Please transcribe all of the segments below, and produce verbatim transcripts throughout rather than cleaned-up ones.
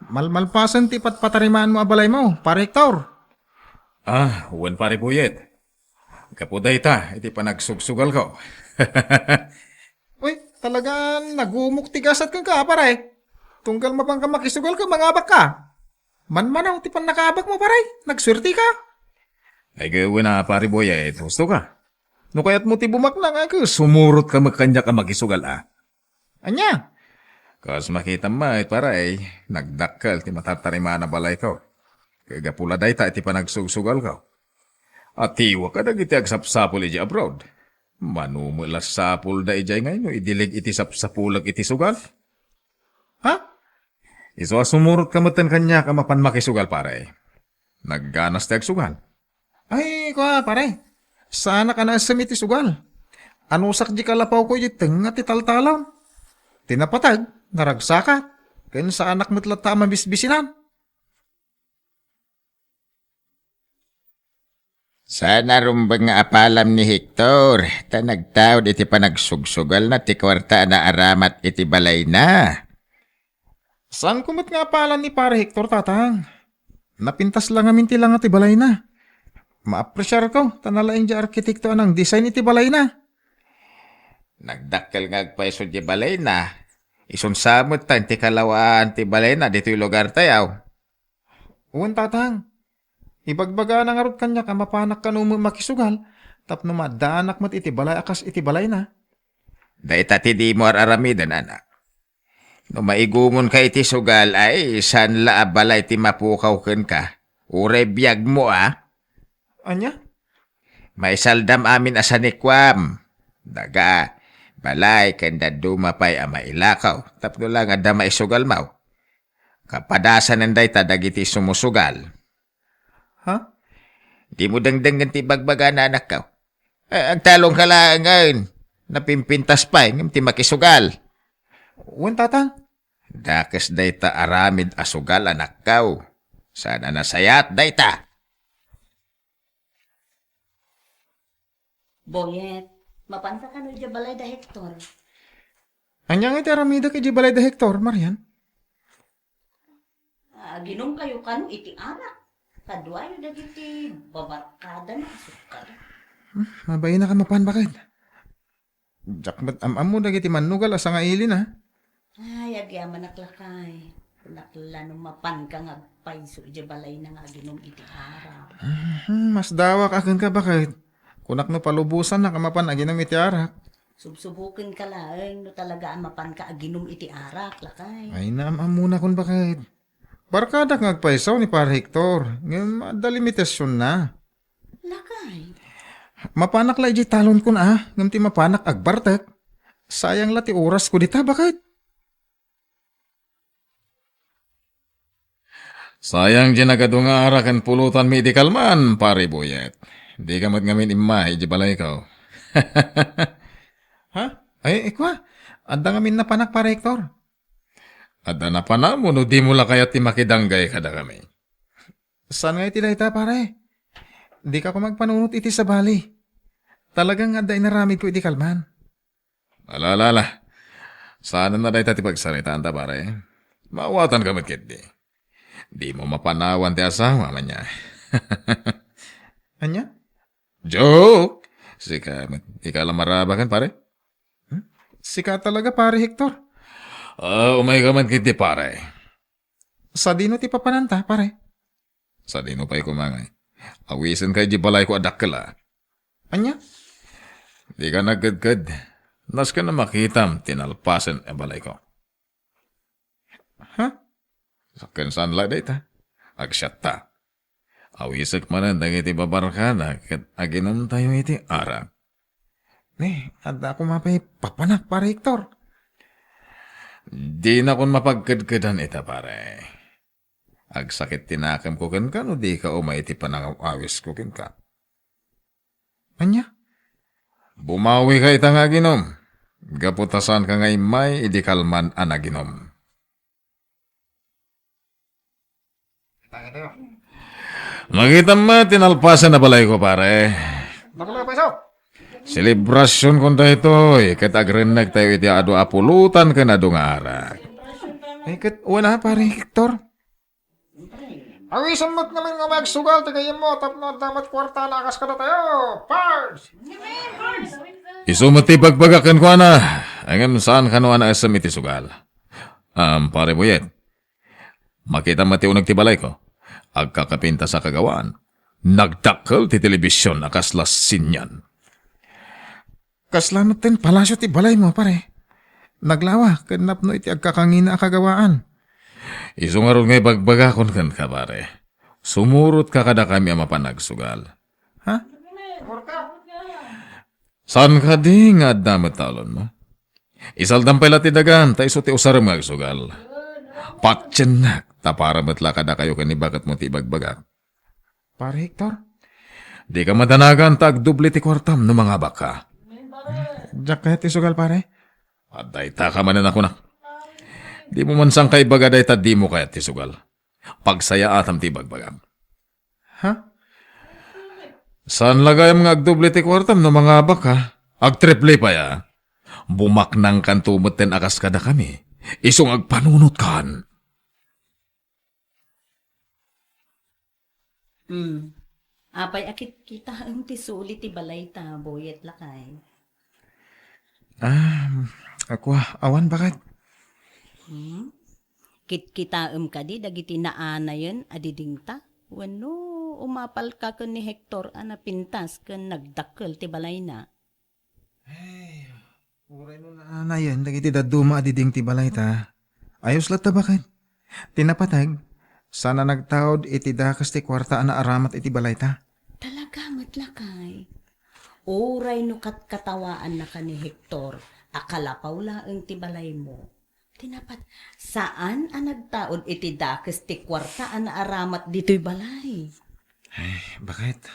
Malmalpasen ti patpatarimaanmo a balaymo, Pare Hector. Ah, wen, Pare Boyet. Gapu dayta iti panagsugsugalko. Uy, talaga nagumok ti gasat kenka, pare. Tunggal mapanka makisugal ket mangabakka. Manmanaw ti pannakaabakmo, pare. Nagsuertika. Ay, gawen a, Pare Boyet, husto ka. No kayatmo ti bumaknang, ay, sumurot ka met kaniak a makisugal, a. Ania? Kas makitam met, pare, nagdakkel ti matartarimaan a balayko. Ket gapu la dayta iti panagsugsugalko. Atiwa kadagiti agsapsapul idiay abroad. Mano met la sapulda idiay ngay no idileg iti sapsapulek iti sugal? Ha? Isu a sumurot ka metten kaniak a mapan makisugal, pare. Nagganas ti agsugal. Ay, kua, pare. Saanak a naessem iti sugal. Anusak di kalapawko iti tengnga ti taltalon. Ti napateg, naragsakat. Ken saanak met latta a mabisbisilan. Saan a rumbeng nga apalam ni Hector, ta nagtaud iti panagsugsugalna ti kuarta a naaramat iti balayna. Saanko met nga apalan ni Pare Hector, tatang. Napintas la ngamin ti langa ti balayna. Maapresiarko, ta nalaing di arkitekto a nang-design iti balayna. Nagdakkel nga agpayso di balayna. Isun sa met ta iti kalawaan ti balayna ditoy lugartayo. Wen, tatang. Ibagbagana ngarud kaniak a mapanak kano met makisugal tapno maaddaanak met iti balay a kas iti balayna. Dayta ti dimo ar-aramiden, anak. No maigungonka iti sugal, ay, saan la a balay ti mapukaw kenka. Uray biagmo, a. Ania? Maisaldam amin a sanikuam. Daga, balay, ken dadduma pay a mailakaw, tapno la nga adda maisugalmo. Kapadasanen dayta dagiti sumusugal. Ha? Dimo dengdengen ti ibagbagana, anakko. Eh, agtalongka laengen. Napimpintas pay ngem ti makisugal. Wen, tatang. Dakes dayta aramid a sugal, anakko. Saan a nasayaat dayta. Boyet, mapanka kano idiay balay da Hector? Ania ngay ti aramidek idiay balay da Hector, Marian? Aginumkayo kano iti arak. Kaduayo dagiti babarkadana a sukkada. Hmm, mabainaka mapan, baket. Diak met am-ammo dagiti mannugal a sangailina. Ay, agyamanak, lakay. Kunak la no mapanka nga agpayso idiay balayna nga aginum iti arak. Mhm, masdawak a kenka, baket. Kunak no palubosannak a mapan aginum iti arak. Subsubokenka laeng no talaga a mapanka aginum iti arak, lakay. Ay, naam-ammonakon, baket. Barkadak nga agpayso ni Pare Hector, ngem adda limitasionna. Lakay. Mapanak la idiay talonkon a, ngem ti mapanak agbartek. Sayang la ti orasko dita, baket. Sayang diay nagadu nga arak ken pulotanmi idi kalman, Pare Boyet. Dika met ngamin immay idiay balayko. Ha? Ay, ikua, adda ngamin napanak, Pare Hector. Adda napanam wenno dimo la kayat ti makidanggay kadakami? Saan nga iti dayta, pare? Dika koma agpanunot iti sabali. Talaga nga adda inaramidko idi kalman. Ala, ala, ala. Saanen a dayta ti pagsaritaanta, pare. Maawatanka met ketdi. Dimo mapanawan ti asawa, ania? Ania? Joke! Sika met. Ika la marabaken, pare? Hmm? Sika talaga, Pare Hector. Ah, umayka met ketdi, pare. Sadino ti papananta, pare? Sadino pay koma ngay? Awisenka idiay balayko a dakkel a. Ania? Dika nagkedked. Nasken a makitam ti nalpasen a balayko. Ha? Ken saan la dayta? Agsiatta. Awisek manen dagiti babarkada ket aginumtayo iti arak. Ni, adda koma pay papanak, Pare Hector. Dinakon mapagkedkedan ita, pare. Agsakit ti nakemko kenka no dika umay iti panangaw-awisko kenka. Ania? Bumawika ita nga aginum. Gapu ta saanka nga immay idi kalman a naginum. Makitam met ti nalpasen a balayko, pare. Bakla, paiso. Selebrasionkon daytoy, ket agrennegtayo iti adu a pulotan ken adu nga arak. Ay, ket wen a, Pare Hector. Awisan met ngamin nga agsugal ti gayyemmo tapno adda met kuartana a kas kadatayo, Pars! Isu met ti ibagbagak kenkuana, ngem saan kano a naisem iti sugal. Am, Pare Boyet, makita met ti uneg ti balayko. Agkakapintas a kagawaan. Nagdakkel ti telebision a kasla sinian. Kasla metten palasio ti balaymo, pare. Naglawa ken napno iti agkakangina a kagawaan. Isu ngarud nga ibagbagakon kenka, pare. Sumurotka kadakami a mapan agsugal. Ha? Saan kadi nga adda met talonmo? Isaldam pay la ti dagam, ta isu ti usarem nga agsugal. Patiennak, ta para met la kadakayo ken ni baketmo ti ibagbagak. Pare Hector? Dika madanagan ta agdoble ti kuartam no mangabakka. Diak kayat ti sugal, pare. Adda ita ka manen a kunak. Dimo man sangka ibaga dayta dimo kayat ti sugal. Pagsayaatam ti ibagbagam. Ha? Saan la gayam nga agdoble ti kuartam no mangabakka? Agtriple pay a. Bumaknangkanto metten a kas kadakami. Isu nga agpanunotkan. Hmm. Apay a kitkitaem ti suli ti balayta, Boyet, lakay? Ah, ako, awan baket. Hmm? Kitkitaem kadi dagiti naanayen a didingta? Wenno umapalka ken ni Hector a napintas ken nagdakkel ti balayna? Ay, uray no naanayen dagiti dadduma a diding ti balayta. Ayos latta baket. Ti napateg, saan a nagtaud iti dakes ti kuarta a naaramat iti balayta. Talaga met, lakay. Uray no katkatawaannaka ni Hector a kalapaw laeng ti balaymo. Ti napat-, saan a nagtaud iti dakes ti kuarta a naaramat ditoy balay. Ay, baket.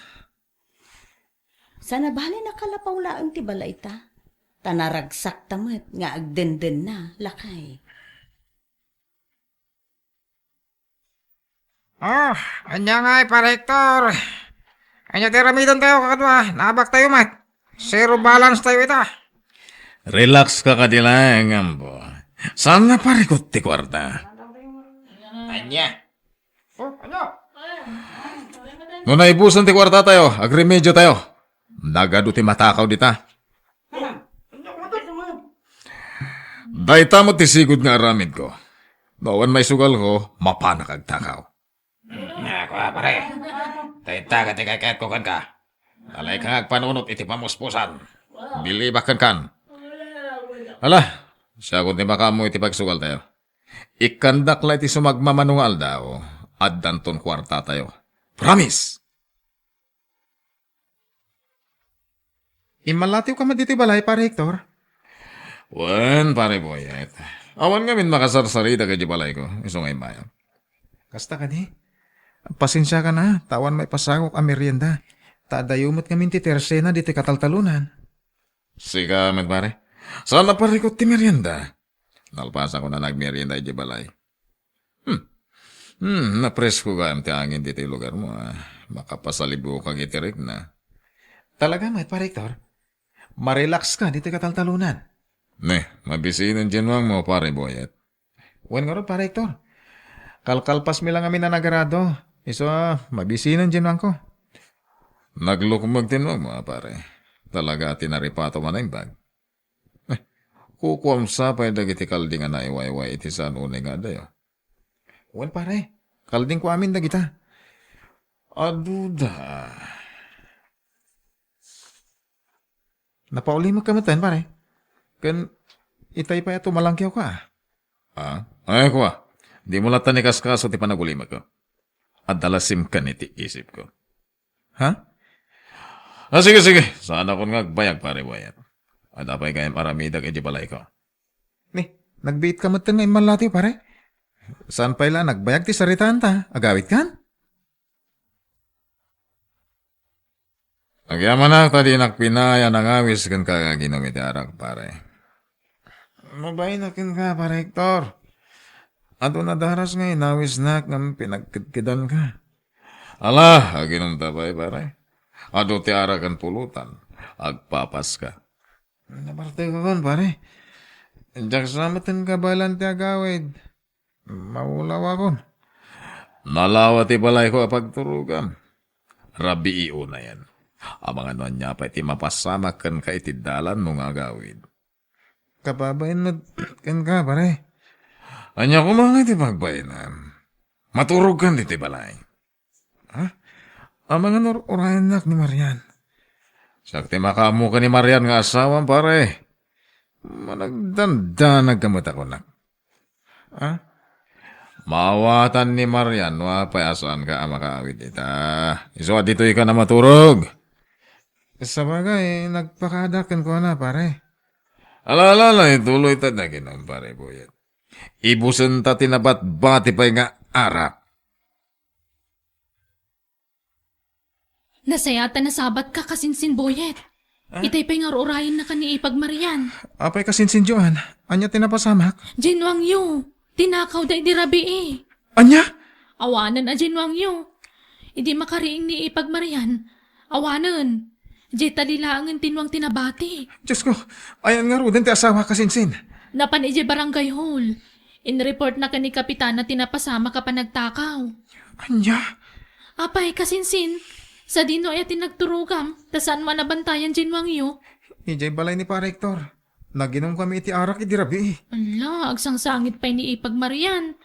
Saan a bale nakalapaw laeng ti balayta, ta naragsakta met nga agdendenna, lakay. Ah, ania ngay, Pare Hector? Ania ti aramiden tayo, kakadua? Naabak tayo met. Zero balance tayo ita. Relax ka kadi laeng, ampo. Saan na parikot ti kuarta? Ania? Oh, ania? No naibusan ti kuarta tayo, agremedyo tayo. Nagadu ti matakaw dita. Dayta met ti sigud nga aramidko. No awan maisugalko, mapanak agtakaw. Ako, pare. Dayta ket ti kayatko kenka. Alay ka nga agpanunot iti pamuspusan. Bilibak kenkan. Ala, siakon ti makaammo iti pagsugal tayo. Ikkandak la iti sumagmamano nga aldaw, addanton kuarta tayo. Promise! Immallatiwka met ditoy balay, Pare Hector? Wen, Pare Boyet. Awan ngamin makasarsarita idiay balayko, isu nga immayak. Kasta kadi? Pasensiakan a, ta awan maipasakok a merienda. Ta adayo met ngamin ti tersena ditoy kataltalonan. Sika met, pare. Saan a parikot ti merienda? Nalpasakon a nagmerienda idiay balay. Hmm. Hmm, napresko gayam ti angin ditoy lugarmo, ah. Makapasalibukak iti rikna. Talaga met, Pare Hector? Marelax ka ditoy kataltalonan. Ne, mabisinen ti nuangmo, Pare Boyet. Wen ngarud, Pare Hector. Kalkalpasmi la ngamin a nagarado. Isu a, mabisinen ti nuangko. Naglukmeg ti nuangmo, a pare. Talaga a tinaripatom a naimbag. Eh, kukuam sa pay dagiti kalding a naiwayway iti saan unay nga adayo. Wen, pare, kaldingko amin dagita. Aduda. Napaulimekka metten, pare. Ken itay pay a tumalangkewka. Ah? Ay, kua. Dimo latta ni kaskaso ti panagulimekko. Adda la simken iti isipko. Ha? Ah, sige, sige. Saanakon nga agbayag, Pare Boyet. Adda pay gayam aramidek idiay balayko. Ni, nagbiitka metten nga immallatiw, pare? Saan pay la nagbayag ti saritaanta? Agawidkan? Agyamanak ta dinak pinaay a nangawis kenka nga aginom iti arak, pare. Mabainak kenka, Pare Hector. Adu a daras nga inawisnak ngem pinagkedkedanka. Ala, aginomta pay, pare. Adu ti arak ken pulutan. Agpapaska. Napartekakon, pare. Diak sa metten kabaelan ti agawid. Maulawakon. Nalawa ti balayko a pagturogam. Rabii unayen. Amangan no ania pay ti mapasamak kenka iti dalan no nga agawid. Kababain met kenka, pare. Ania koma nga iti pagbainam? Maturogkan ditoy balay. Ha? Amangan no ur-urayennak ni Marian. Siak ti makaammo ken ni Marian nga asawam, pare. Managdandanag ka met a kunak. Ha? Maawatan ni Marian no apay a saanka a makaawid ita. Isu a ditoyka a maturog. Sabagay, nagpakada kenkuana, pare. Ala, ala, ala, ituloyta daginom, pare Boyet. Ibusenta ti nabatbati pay nga arak. Nasayaat a nasabatka, kasinsin Boyet. Ah? Itay pay nga ur-urayennaka ni Ipag Marian. Apay kasinsin Joan, ania ti napasamak? Diay nuangyo, tinakawda idi rabii. Ania? Awanen a diay nuangyo. Idi makariing ni Ipag Marian, awanen. Diay tali laengen ti nuang ti nabati. Diosko, ayan ngaruden ti asawa kasinsin? Napan idiay barangay hall. Inreportna ken ni Kapitana ti napasamak a panagtakaw. Ania? Apay, kasinsin, sadino aya ti nagturogam, ta saanmo a nabantayan diay nuangyo? Idiay balay ni Pare Hector. Naginumkami iti arak idi rabii. Ala, agsangsangit pay ni Ipag Marian.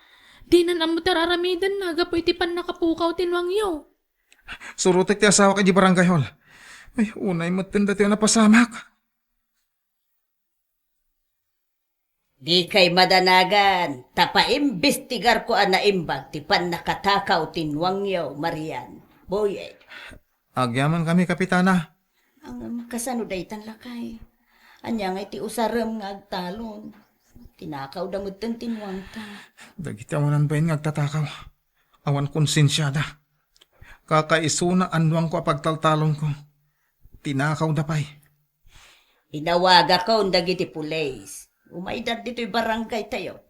Dinan ammo ti ar-aramidenna gapu iti pannakapukaw ti nuangyo. Surotek ti asawak idiay barangay hall. Ay, unay metten datoy a napasamak. Dikay madanagan, ta paimbestigarko a naimbag ti pannakatakaw ti nuangyo, Marian. Boyet. Agyamankami, Kapitana. Ngem kasano daytan, lakay? Ania ngay ti usarem nga agtalon? Tinakawda metten ti nuangta. Dagiti awanan bain nga agtatakaw, awan konsensiada. Kakaisuna a nuangko a pagtaltalonko. Tinakawda pay. Inawagakon dagiti pulis. Umayda ditoy barangaytayo.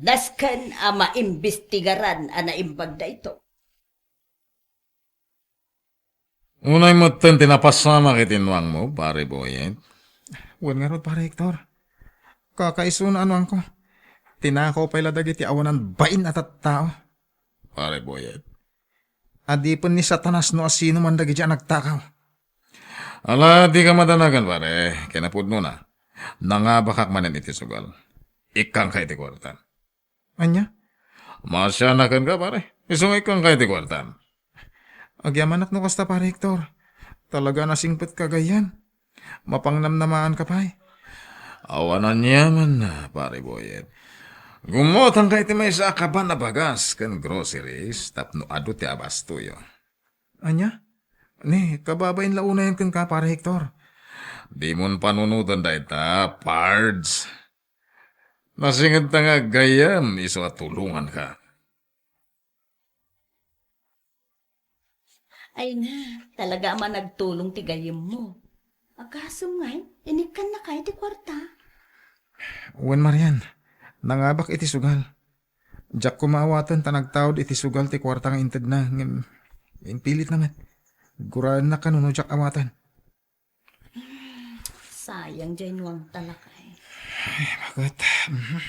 Nasken a maimbestigaran a naimbag daytoy. Unay metten ti napasamak iti nuangmo, Pare Boyet. Wen ngarud, Pare Hector. Kakaisuna a nuangko. Tinakaw pay la dagiti awanan bain a tattao. Pare Boyet. Adipen ni Satanas no asino man dagiti a nagtakaw. Ala, dika madanagan, pare. Kinapudnona, nangabakak manen iti sugal. Ikkanka iti kuarta. Ania? Maasianak kenka, pare. Isu nga ikkanka iti kuarta. Agyamanak no kasta, Pare Hector. Talaga a nasingpetka gayyem. Mapangnamnamaanka pay. Awan aniamanna, Pare Boyet. Gummotanka iti maysa a kaban a bagas ken groceries tapno adu ti abastoyo. Ania? Ni, kababain la unayen kenka, Pare Hector. Dimon panunoten dayta, pards. Nasingedta nga aggayyem, isu a tulonganka. Ay na, talaga a managtulong ti gayyemmo. Agasem ngay, inikkannaka iti kuarta? Wen, Marian, nangabak iti sugal. Diak koma awaten ta nagtaud iti sugal ti kuarta nga intedna, ngem impilitna met. Guraennak kano no diak awaten. Sayang diay nuangta, lakay. Ay, bakit? Mhm.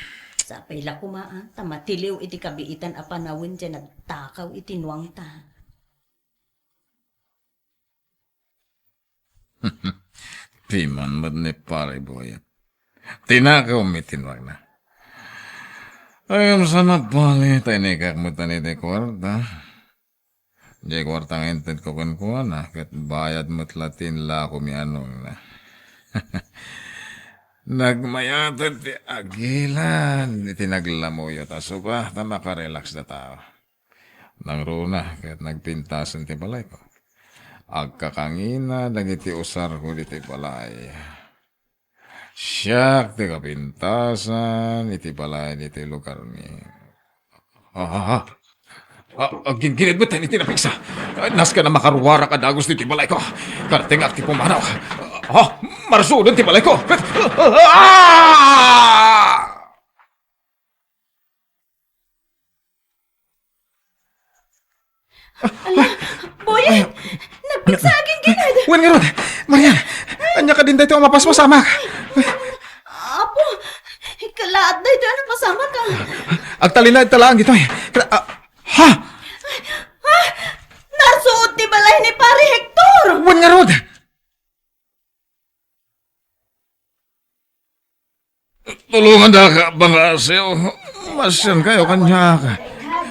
Sapay la koma, ah, ta matiliw iti kabiitan a panawen diay nagtakaw iti nuangta. Piman met ni Pare Boyet. Tinakawmi ti nuangna. Ay, saan a bali, ta inikak met iti kuarta. Diay kuarta nga intedko kenkuana, ket bayad met la ti inlako mi a nuangna. Nagmayaten ti agilan iti naglamuyo ta suba ta makarelax dataw. Nangruna ket nagpintasen ti balayko. Agkakangina dagiti usarko ditoy balay. Siak ti kapintasan iti balay ditoy lugarmi. Ah, ah, ah. Ah, ah, gin-, gined met iti napigsa. Ah, nasken a makaruarak a dagus ditoy balayko. Kartengak ti pumanaw. Ah, marsudan ti balayko. Ah! Ala, Boyet! Nagpigsa a ginggined! Wen ngarud! Marian! Ania kadin daytoy a mapaspasamak? Apo, ikalaat daytoy a napasamak, ah. Agtalinaed ta laeng ditoy. Kla-, ah, ha? Tulongandak, Bangasiw. Masiankayo kaniak.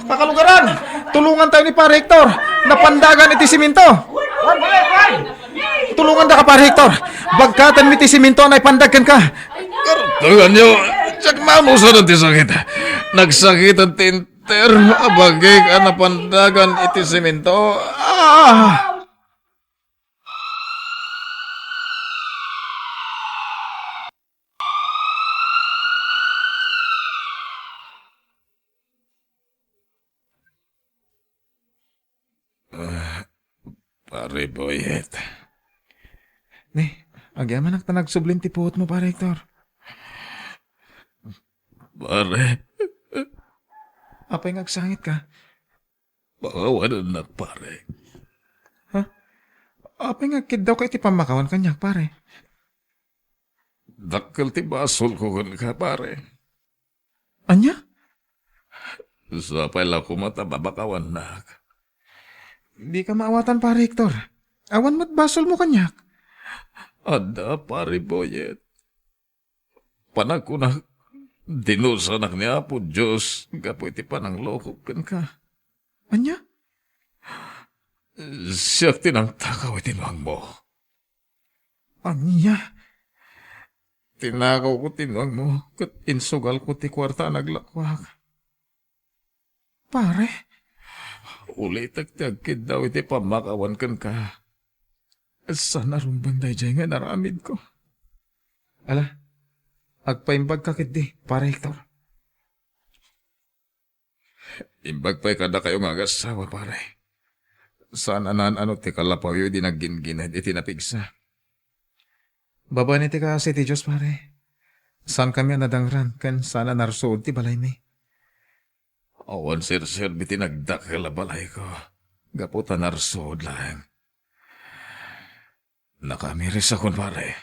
Kakalugaran, tulongantayo ni Pare Hector. Napandagan iti simento. Tulongandaka, Pare Hector. Bagkatenmi ti simento a naipandag kenka. Kartonganyo, diak mamusaden ti sakit. Nagsakiten ti enter a bagik a napandagan iti simento. Ah! Ah, Pare Boyet. Ni, agyamanak ta nagsublim ti puotmo, Pare Hector. Pare. Apay nga agsangitka? Pakawanennak, pare. Ha? Apay nga agkiddawka iti pammakawan kaniak, pare? Dakkel ti basolko kenka, pare. Ania? Sapay la koma ta pamakawannak. Dika maawatan, Pare Hector. Awan met basolmo kaniak. Adda, Pare Boyet. Panagkunak, dinusanak ni Apo Dios gapu iti pananglokok kenka. Ania? Siak ti nangtakaw iti nuangmo. Ania? Tinakawko ti nuangmo ket insugalko ti kuarta a naglakuak. Pare? Ulitek ti agkiddaw iti pammakawan kenka. Saan a rumbeng daydiay nga inaramidko. Ala, agpaimbagka ketdi, Pare Hector. Imbag pay kadakayo nga agassawa, pare. Saan a naan-ano ti kalapawyo idi nagginggined iti napigsa. Babaen iti kaasi ti Dios, pare. Saankami a nadangran ken saan a narsuod ti balaymi. Awan serserbi ti nagdakkel a balayko gapu ta narsuod laeng. Nakaamirisakon, pare.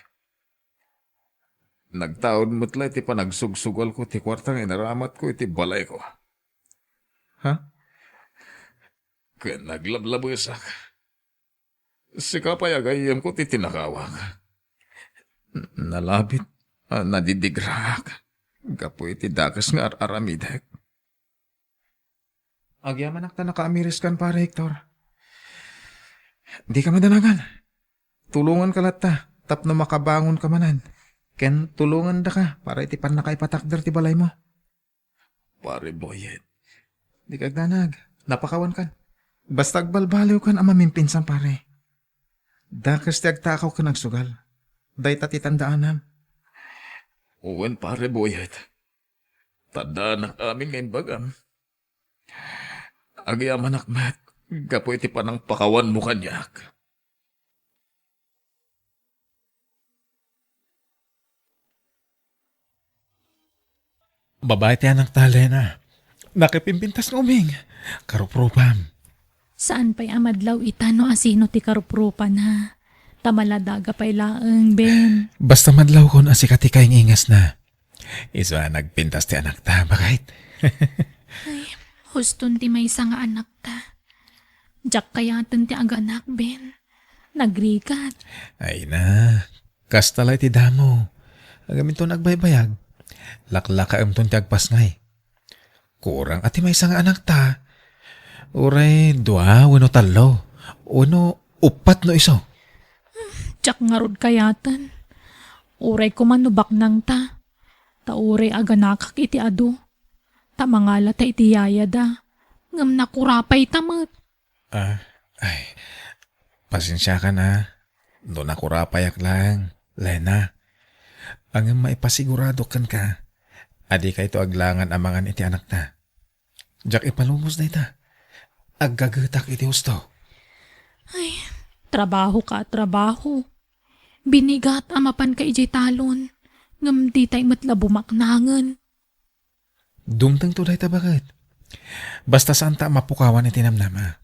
Nagtaud met la iti panagsugsugalko ti kuarta nga inaramatko iti balayko. Ha? Ken naglablabesak. Sika pay a gayyemko ti tinakawak. Nalabit a nadidigraak gapu iti dakes nga ar-aramidek. Agyamanak ta nakaamiriskan, Pare Hector. Dika madanagan. Tulonganka latta tapno makabangonka manen. Ken tulongandaka para iti pannakaipatakder ti balaymo. Pare Boyet. Dika agdanag. Napakawankan. Basta agbalbaliwkan a mamimpinsan, pare. Dakes ti agtakaw ken agsugal. Dayta ti tandaanam. Wen, Pare Boyet. Tandaanak amin nga imbagam. Agyamanak met gapu iti panangpakawanmo kaniak. Babae ti anakta, Lena. Nakipimpintas nga uming. Karuprupam. Saan pay a madlaw ita no asino ti karuprupana. Ta maladaga pay laeng, Ben. Basta madlawkon a sika ti kaingingasna. Isu a nagpintas ti anakta, baket. Ay, huston ti maysa nga anakta. Diak kayaten ti aganak, Ben. Nagrigat. Ay na, kasta la iti damo. Agaminton agbaybayag. Laklakaemton ti agpasngay. Kurang a ti maysa nga anakta. Uray dua wenno tallo. Wenno uppat no isu. Diak ngarud kayaten. Uray koma no baknangta. Ta uray aganakak iti adu. Ta mangalata iti yayada. Ngem nakurapayta met. Ah, ay, pasensiakan a no nakurapayak laeng, Lena. Ngem maipasigurado kenka a dikayto aglangan a mangan iti anakta. Diak ipalubos dayta. Aggagetak iti husto. Ay, trabaho ka, trabaho. Binigat a mapanka idiay talon, ngem ditay met la bumaknangen. Dumtengto dayta, baket. Basta saanta a mapukawan iti namnama.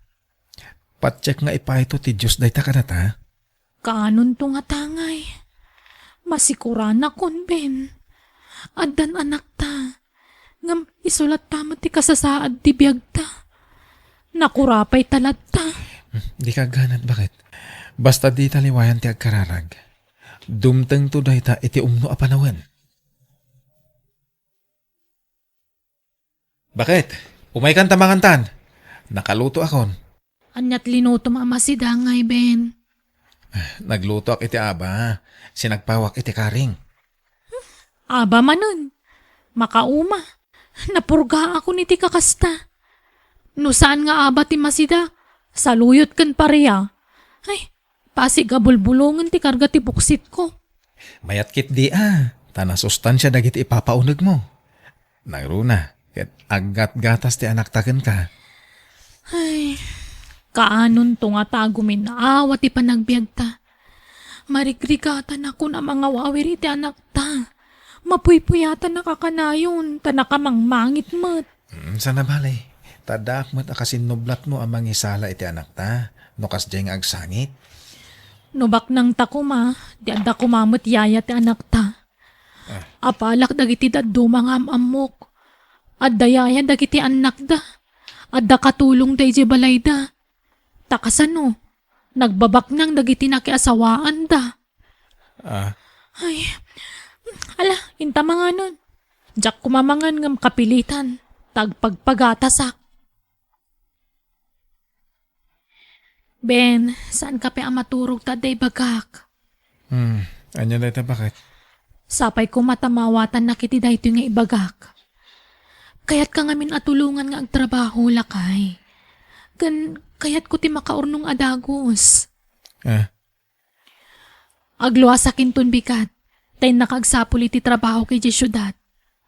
Patiek nga ipayto ti Dios dayta kadata. Kaanonto nga tangay. Masikuranakon, Ben. Addan anakta. Ngem isu latta met ti kasasaad ti biagta. Nakurapayta latta. Dika agganat, baket. Basta dita liwayan ti agkararag. Dumtengto dayta iti umno a panawen. Baket? Umaykan ta mangantan. Nakalutoakon. Aniat linutom a Masida ngay, Ben? Naglutoak iti aba. Sinagpawak iti karing. Aba manen. Makauma. Napurgaakon iti kakasta. No saan nga aba ti Masida, saluyot ken parea. Ay, pasig a bulbulongen ti karga ti buksitko. Mayat ketdi a, ta nasustansia dagiti ipapaunegmo. Nangruna, ket aggatgatas ti anakta kenka. Ay, kaanonto nga ta aguminaawa ti panagbiagta. Marigrigatanakon a mangawawir iti anakta. Mapuypuyatanak a kanayon, ta nakamangmangit met. Mm, sana bale, ta addaak met a kasinnublatmo a mangisala iti anakta, no kasdiay nga agsangit. No baknangta koma, di adda koma met yaya ti anakta. Ah. Apalak dagiti dadduma nga am-ammok. Adda yaya dagiti annakda. Adda katulongda idiay balayda. Ta kasano, nagbabaknang dagiti nakiasawaanda. Ah. Ay, ala, inta manganon. Diak koma mangan ngem kapilitan, ta agpagpagatasak. Ben, saanka pay a maturog ta adda ibagak? Hmm, ania dayta, Baket? Sapay koma ta maawatannak iti daytoy nga ibagak. Kayatka ngamin a tulongan nga agtrabaho, lakay. Ken kayatko ti makaurnong a dagus. Ah. Agluasak inton bigat, ta innaka agsapul iti trabahok idiay siudad.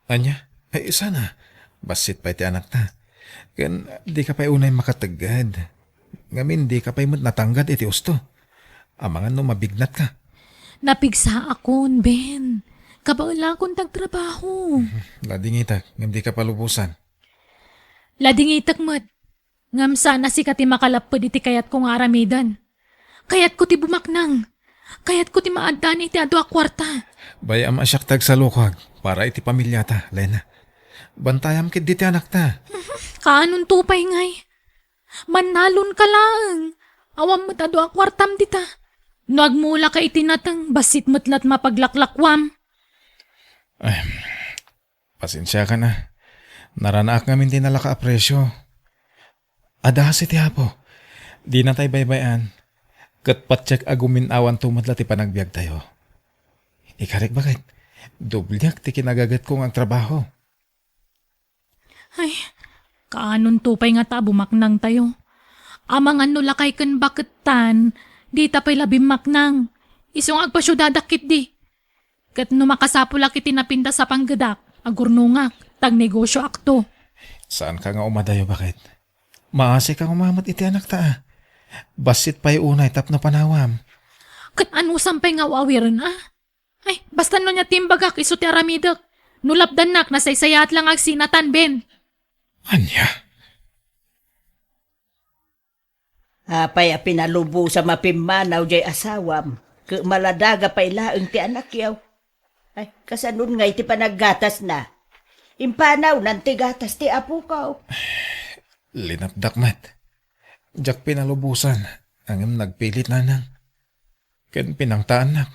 Ania? Ay, sana. Bassit pay ti anakta. Ken dika pay unay makategged. Ngamin, dika pay met natanggad iti usto. Amangan no mabignatka. Napigsaakon, Ben. Kabaelakon ti agtrabaho. Ladingitek, ngem dika palubosan. Ladingitek met. Ngem saan a sika ti makalapped iti kayatko nga aramiden. Kayatko ti bumaknang. Kayatko ti maaddaan iti adu a kuarta. Bay-am a siak ti agsalukag para iti pamiliata, Lena. Bantayam ketdi ti anakta. Kaanonto pay ngay? Mannalonka laeng. Awan met adu a kuartam dita. No agmulaka iti nateng, bassit met la't mapaglaklakuam. Ay, Pasensiakan a. Naranaak ngamin ti nalaka a presio. Adda kasi ti Apo. Dinatay baybay-an. Ket patiek a gumin-awanto met la ti panagbiagtayo. Ikarik, Baket, dobliak ti kinagagetko nga agtrabaho. Ay, kaanonto pay ngata a bumaknangtayo? Amangan no lakay ken bakettan, dita pay la bimmaknang. Isu nga agpasiudadak ketdi. Ket no makasapulak iti napintas a panggedak, agurnongak, ta agnegosioakto. Saanka nga umadayo, Baket? Maasika koma met iti anakta a. Bassit pay unay tapno panawam. Ket anusam pay nga aw-awiren a? Ay, basta no ania ti imbagak, isu ti aramidek. No lapdannak, nasaysayaat la nga agsinatan, Ben. Ania? Apay a pinalubosam a pimmanaw diay asawam, ket maladaga pay laeng ti anakyo? Ay, kasanon ngay ti panaggatasna? Impanawnan ti gatas ti apokaw. Linapdak met. Diak pinalubosan, ngem nagpilit nanang. Ken pinangtaannak.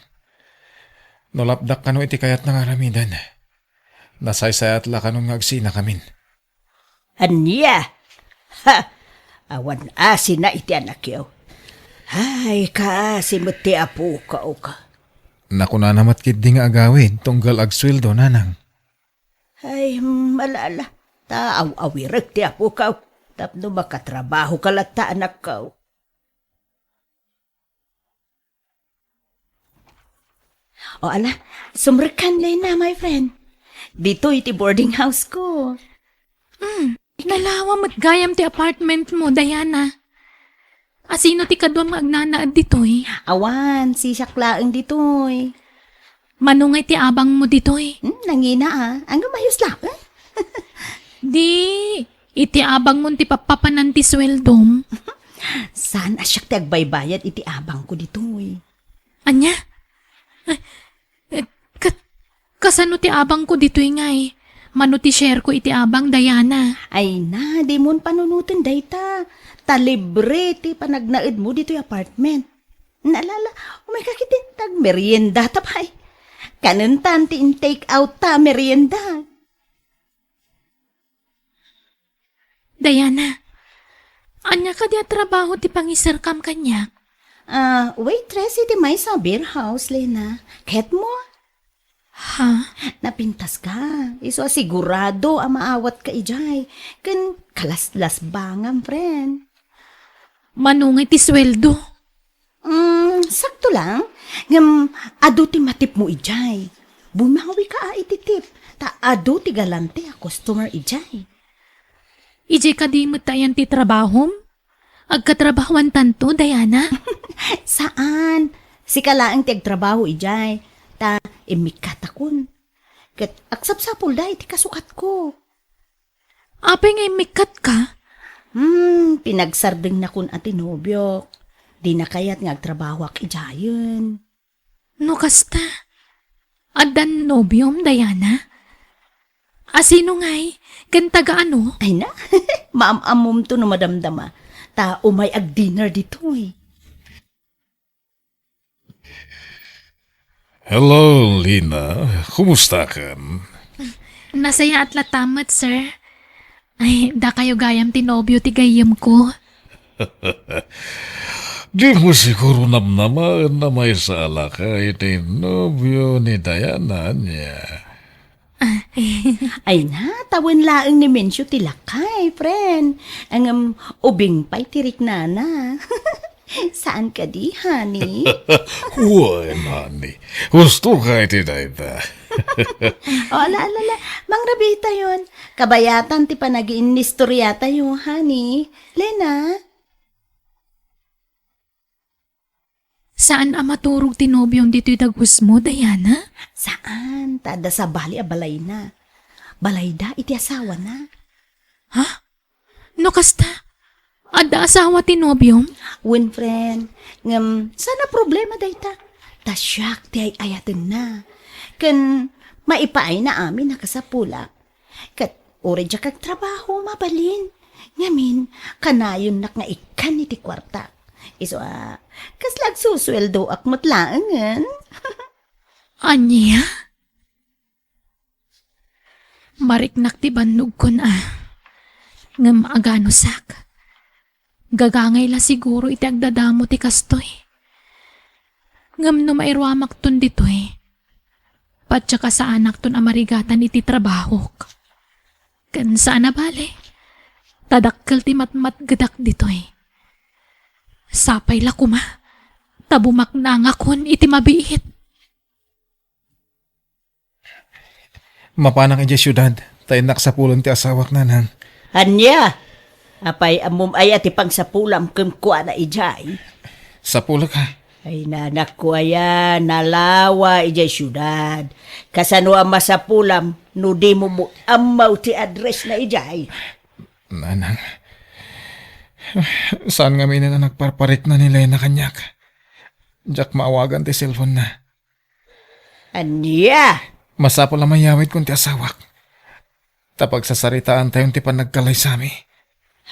No lapdak kano iti kayatna nga aramiden, nasaysayaat la kanon nga agsinakamin. Ania? Ha! Awan asina iti anakyo. Ay, kaasi met ti apokaw ka. Nakunana met ketdi nga agawid tunggal agsueldo, nanang. Ay, malala. Ta aw-awirek ti apokaw. Tapno makatrabaho ka latta, anakkaw. O ala, sumrekkan, Lena, my friend. Ditoy ti boarding house ko. Hmm, nalawa met gayam ti apartment mo, Diana. Asino ti kaduam nga agnanaed ditoy? Awan, sisiak laeng ditoy. Mano ngay ti abang mo ditoy? Hmm, nangina a. Anggo mayus laeng. Di, iti abang mo ti pappapanan ti sueldom. Saan a siak ti agbaybayad iti abang ko ditoy? Ania? Eh, eh, ka-, kasano ti abang ko ditoy ngay? Mano ti share ko iti abang, Diana? Ay na, di mon panunoten dayta. Ta libre ti panagnaed mo ditoy apartment. Naalala, umay ka ketdi, tagmerienda ta pay. Kanentan ti in-take out ta merienda. Diana, ania kadi a trabaho ti pangiserkam kaniak? Ah, waitress iti maysa a beer house, Lena. Ketmo? Ha? Napintaska. Isu a sigurado a maawatka idiay. Ken kalaslasbangam, friend. Mano ngay ti sueldo? Mm, sakto lang. Ngem adu ti matipmo idiay. Bumawika a iti tip. Ta adu ti galante a customer idiay. Idiay kadi met ti ayan ti trabahom? Agkatrabahoantanto, Diana? Saan. Sika laeng ti agtrabaho idiay. Ta immikkatakon. Ket agsapsapulda iti kasukatko. Apay nga immikkatka? Hmm, pinagsardengnakon a ti nobiok. Dina kayat nga agtrabahoak idiayen. No kasta, addan nobiom, Diana? A sino ngay? Ken taga ano? Ay na, maam-ammomto no madamdama. Ta umay ag-dinner ditoy. Hello, Lena. Kumustakan? Nasayaat latta met, sir. Ay, dakayo gayam ti nobio ti gayyemko. Dimo siguro namnamaen a maysa a lakay ti nobio ni Diana, ania? Ah, eh. Ay na, tawen laeng ni Mencio ti lakay, friend. Ngem ubing pay ti riknana. Saan kadi, honey? Wen, honey. Husto ka iti dayta. O, ala, ala, ala. Mangrabiitayon. Kabayatan ti panagiinnistoriatayo, honey. Lena? Saan a maturog ti nobiom ditoy dagus mo, Diana? Saan, ta adda sabali a balayna. Balayda iti asawana. Ha? No kasta, adda asawa ti nobiom? Wen, friend. Ngem, saan a problema dayta. Ta siak ti ay-ayatenna. Ken, maipaayna amin a kasapulak. Ket uray diak agtrabaho, mabalin. Ngamin, kanayonnak nga ikkan iti kuarta. Isu a, kasla agsusueldoak met laengen. Ania? Mariknak ti bannogkon a. Ngem aganusak. Gagangay la siguro iti agdadamo ti kastoy. Ngem no mairuamakton ditoy, patsa kasaanakton a marigatan iti trabahok. Ken saan a bale, ta dakkel ti matmatgedak ditoy. Sapay la koma, ta bumaknangakon iti mabiit. Mapanak idiay siudad, ta innak sapulen ti asawak, nanang. Ania? Apay, ammom aya ti pangsapulam kenkuana idiay? Sapulek, ha? Ay, nanakko aya, nalawa idiay siudad. Kasano a masapulam no dimo met ammo ti address na idiay? Nanang, saan ngamin a nagparparikna ni Lena kaniak. Diak maawagan ti cellphone na. Ania? Masapul a mayawidkon ti asawak. Ta pagsasaritaantayon ti panagkalaysami.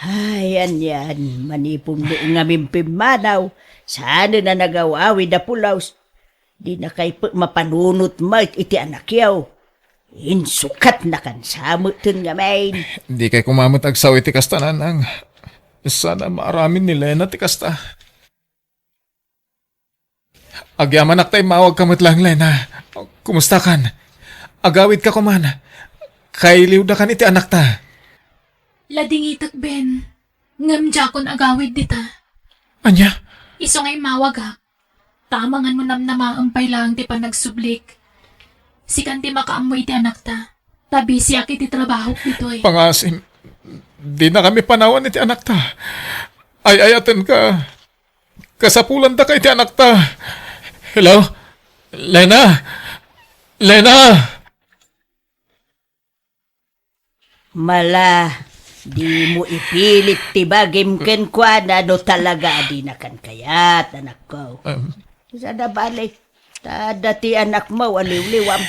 Ay, anian, manipun no ngamin pimmanaw, saanen a nagaw-awid a pulos. Dinakay pek mapanunot met iti anakyo. Insukatnakan sa meten ngamin. Dikay koma met agsao iti kasta, nanang. Saan a maaramid ni Lena ti kasta. Agyamanak ta immawagka met laeng, Lena. Kumustakan? Agawidka koman. Kailiwdakan iti anakta. Ladingitek, Ben. Ngem diakon agawid dita. Ania? Isu nga immawagak. Ta amangan mo namnamaem pay laeng ti panagsublik. Sikan ti makaammo iti anakta. Ta bisiak iti trabahok ditoy. Pangasim, dinakami panawan iti anakta. Ay-ayatenka. Kasapulantaka iti anakta. Hello? Lena? Lena! Mala, dimo ipilit ti bagim kenkuana no talaga a dinakan kayat, anakko. Em. Saan a bale, ta adda ti anakmo a liwliwam.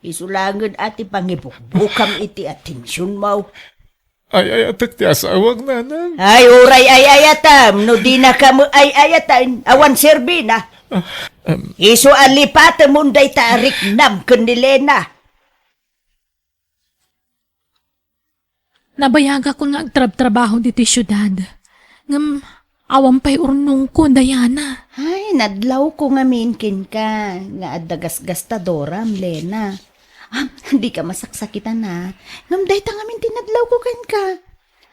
Isu laengen a ti pangibukbukam iti atensionmo. Ay-ayatek ti asawak, nanang. Ay, uray ay-ayatam, no dinaka met ay-ayatan, awan serbina. Ah, em. Isu a lipatemon dayta a riknam ken ni Lena. Nabayagakon nga agtrabtrabaho ditoy siudad. Ngem awan pay urnongko, Diana. Ay, nadlawko ngamin kenka nga adda gasgastadoram, Lena. Ah, dika masaksakitan, a. Ngem dayta ngamin ti nadlawko kenka.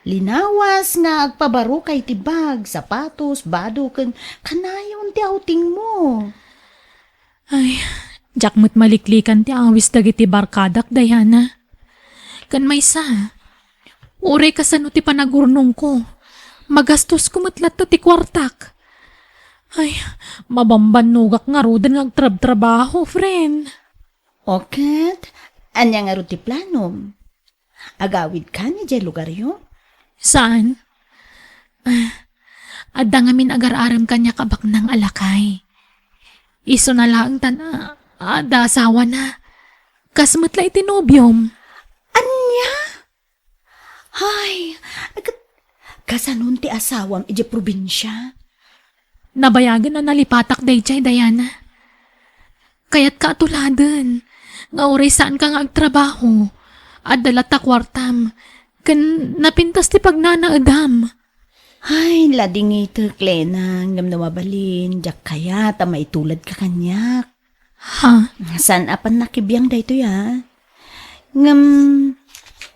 Linawas nga agpabaroka iti bag, sapatos, bado, ken kanayon ti outingmo. Ay, diak met maliklikan ti awis dagiti barkadak, Diana. Ken maysa, uray kasano ti panagurnongko, magastosko met latta ti kuartak. Ay, mabambannogak ngaruden nga agtrabtrabaho, friend. O ket, ania ngarud ti planom? Agawidka idiay lugaryo? Saan? Ah, adda ngamin agar-arem kaniak a baknang a lakay. Isuna laeng ta, ah, adda asawana. Kas met la iti nobiom. Ania? Ay, ket kasanon ti asawam idiay probinsia? Nabayagen a nalipatak daydiay, Diana. Kayatka a tuladen nga uray saanka nga agtrabaho, adda latta kuartam, ken napintas ti pagnanaedam. Ay, ladingitek, Lena, ngem no mabalin, diak kayat a maituladka kaniak. Ha? Saan a pannakibiang daytoy, a. Ngem,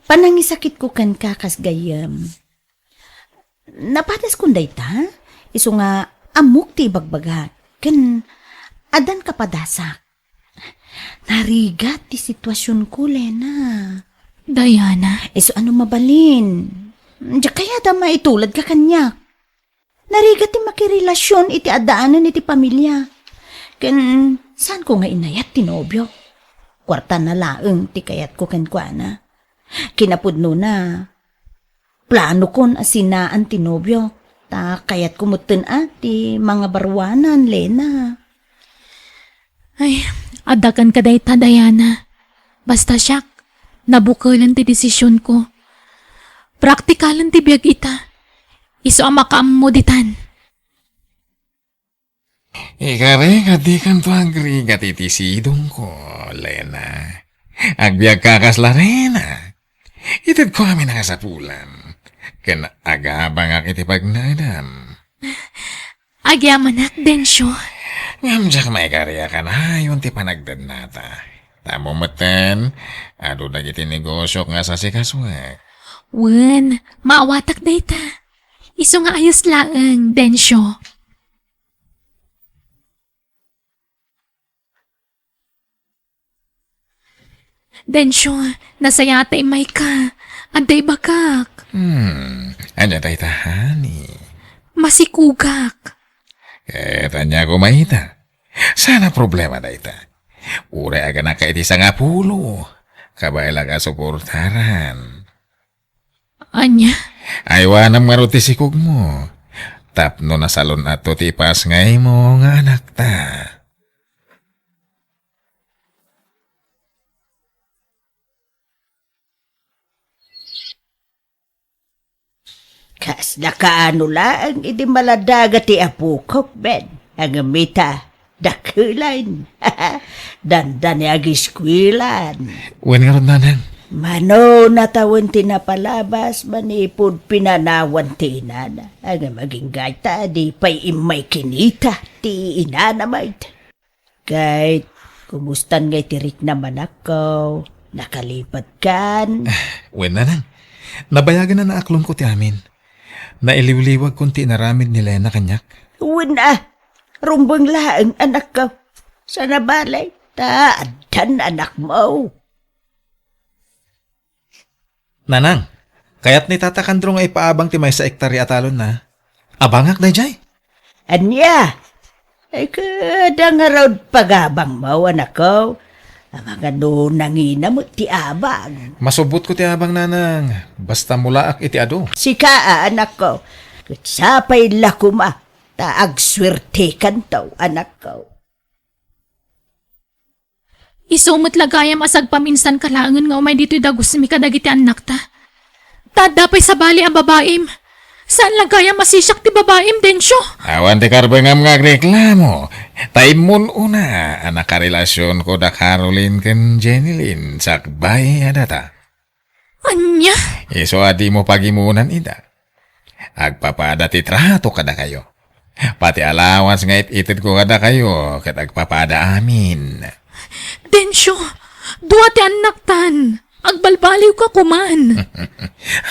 panangisakitko kenka kas gayyem. Napadaskon dayta, isu nga ammok ti ibagbagak, ken addan kapadasak. Narigat ti situasionko, Lena. Diana. Isu a no mabalin, diak kayat a maituladka kaniak. Narigat ti makirelasion iti addaanen iti pamilia. Ken saanko nga inayat ti nobiok. Kuartana laeng ti kayatko kenkuana. Kinapudnona, planokon a sinaan ti nobiok, ta kayatko metten a ti mangabaruanan, Lena. Ay, adda kenka dayta, Diana. Basta siak, nabukelen ti desisionko. Praktikalen ti biag ita. Isu a makaammo ditan. Ikari nga dikanto agrigat iti sidongko, Lena. Agbiagka kas Lorena. Itedko amin a kasapulan. Ken agabangak iti pagnaedam. Agyamanak, Dencio. Ngem diak maikari a kanayon ti panagdennata. Tammo metten, adu dagiti negosiok nga sasikasoek. Wen, maawatak dayta. Isu nga ayos laeng, Dencio. Dencio, nasayaat ta immayka. Adda ibagak. Hmm, ania dayta, honey? Masikogak. Ket ania koma ita? Saan a problema dayta. Uray aganaka iti sangapulo, kabay la nga suportaran. Ania? Aywanam ngarud ti sikogmo. Tapno nasalun-atto ti ipasngaymo nga anakta. Kasla kaano laeng idi maladaga ti apokok, Ben. Ngem ita, dakelan. Dandani agiskuelan. Wen ngarud, nanang. Mano natawen ti napalabas manipud pinanawan ti inana. Ngem agingga ita, di pay immay kinita ti inana met. Ket, kumustan ngay ti riknam, anakko? Nakalipatkan? Wen, nanang. Nabayagen a naaklonko ti amin. Nailiwliwagkon ti inaramid ni Lena kaniak. Wen a, rumbeng laeng, anakko. Saan a bale, ta addan anakmo. Nanang, kayat ni Tata Kandro nga ipaabang ti maysa a ektaria a talonna. Abangak daydiay. Ania? Ay, kada ngarud pagabangmo, anakko. Amangan no nangina met ti abang. Masubbotko ti abang, nanang. Basta mulaak iti adu. Sika a, anakko. Ket sapay la koma, ta agsuertekanto, anakko. Isu met la gayam a sagpaminsanka laengen nga umay ditoy dagusmi kadagiti annakta. Ta adda pay sabali a babaim. Saan la gayam a sisiak ti babaim, Dencio? Awan ti karbengam nga agreklamo. Ta immun-una a nakarelasionko da Caroline ken Jenilyn sakbay a data. Ania? Isu a dimo pagimunan ida. Agpapada ti trato kadakayo. Pati allowance nga it-itedko kadakayo, ket agpapada amin. Dencio, dua ti annaktan. Agbalbaliwka koman.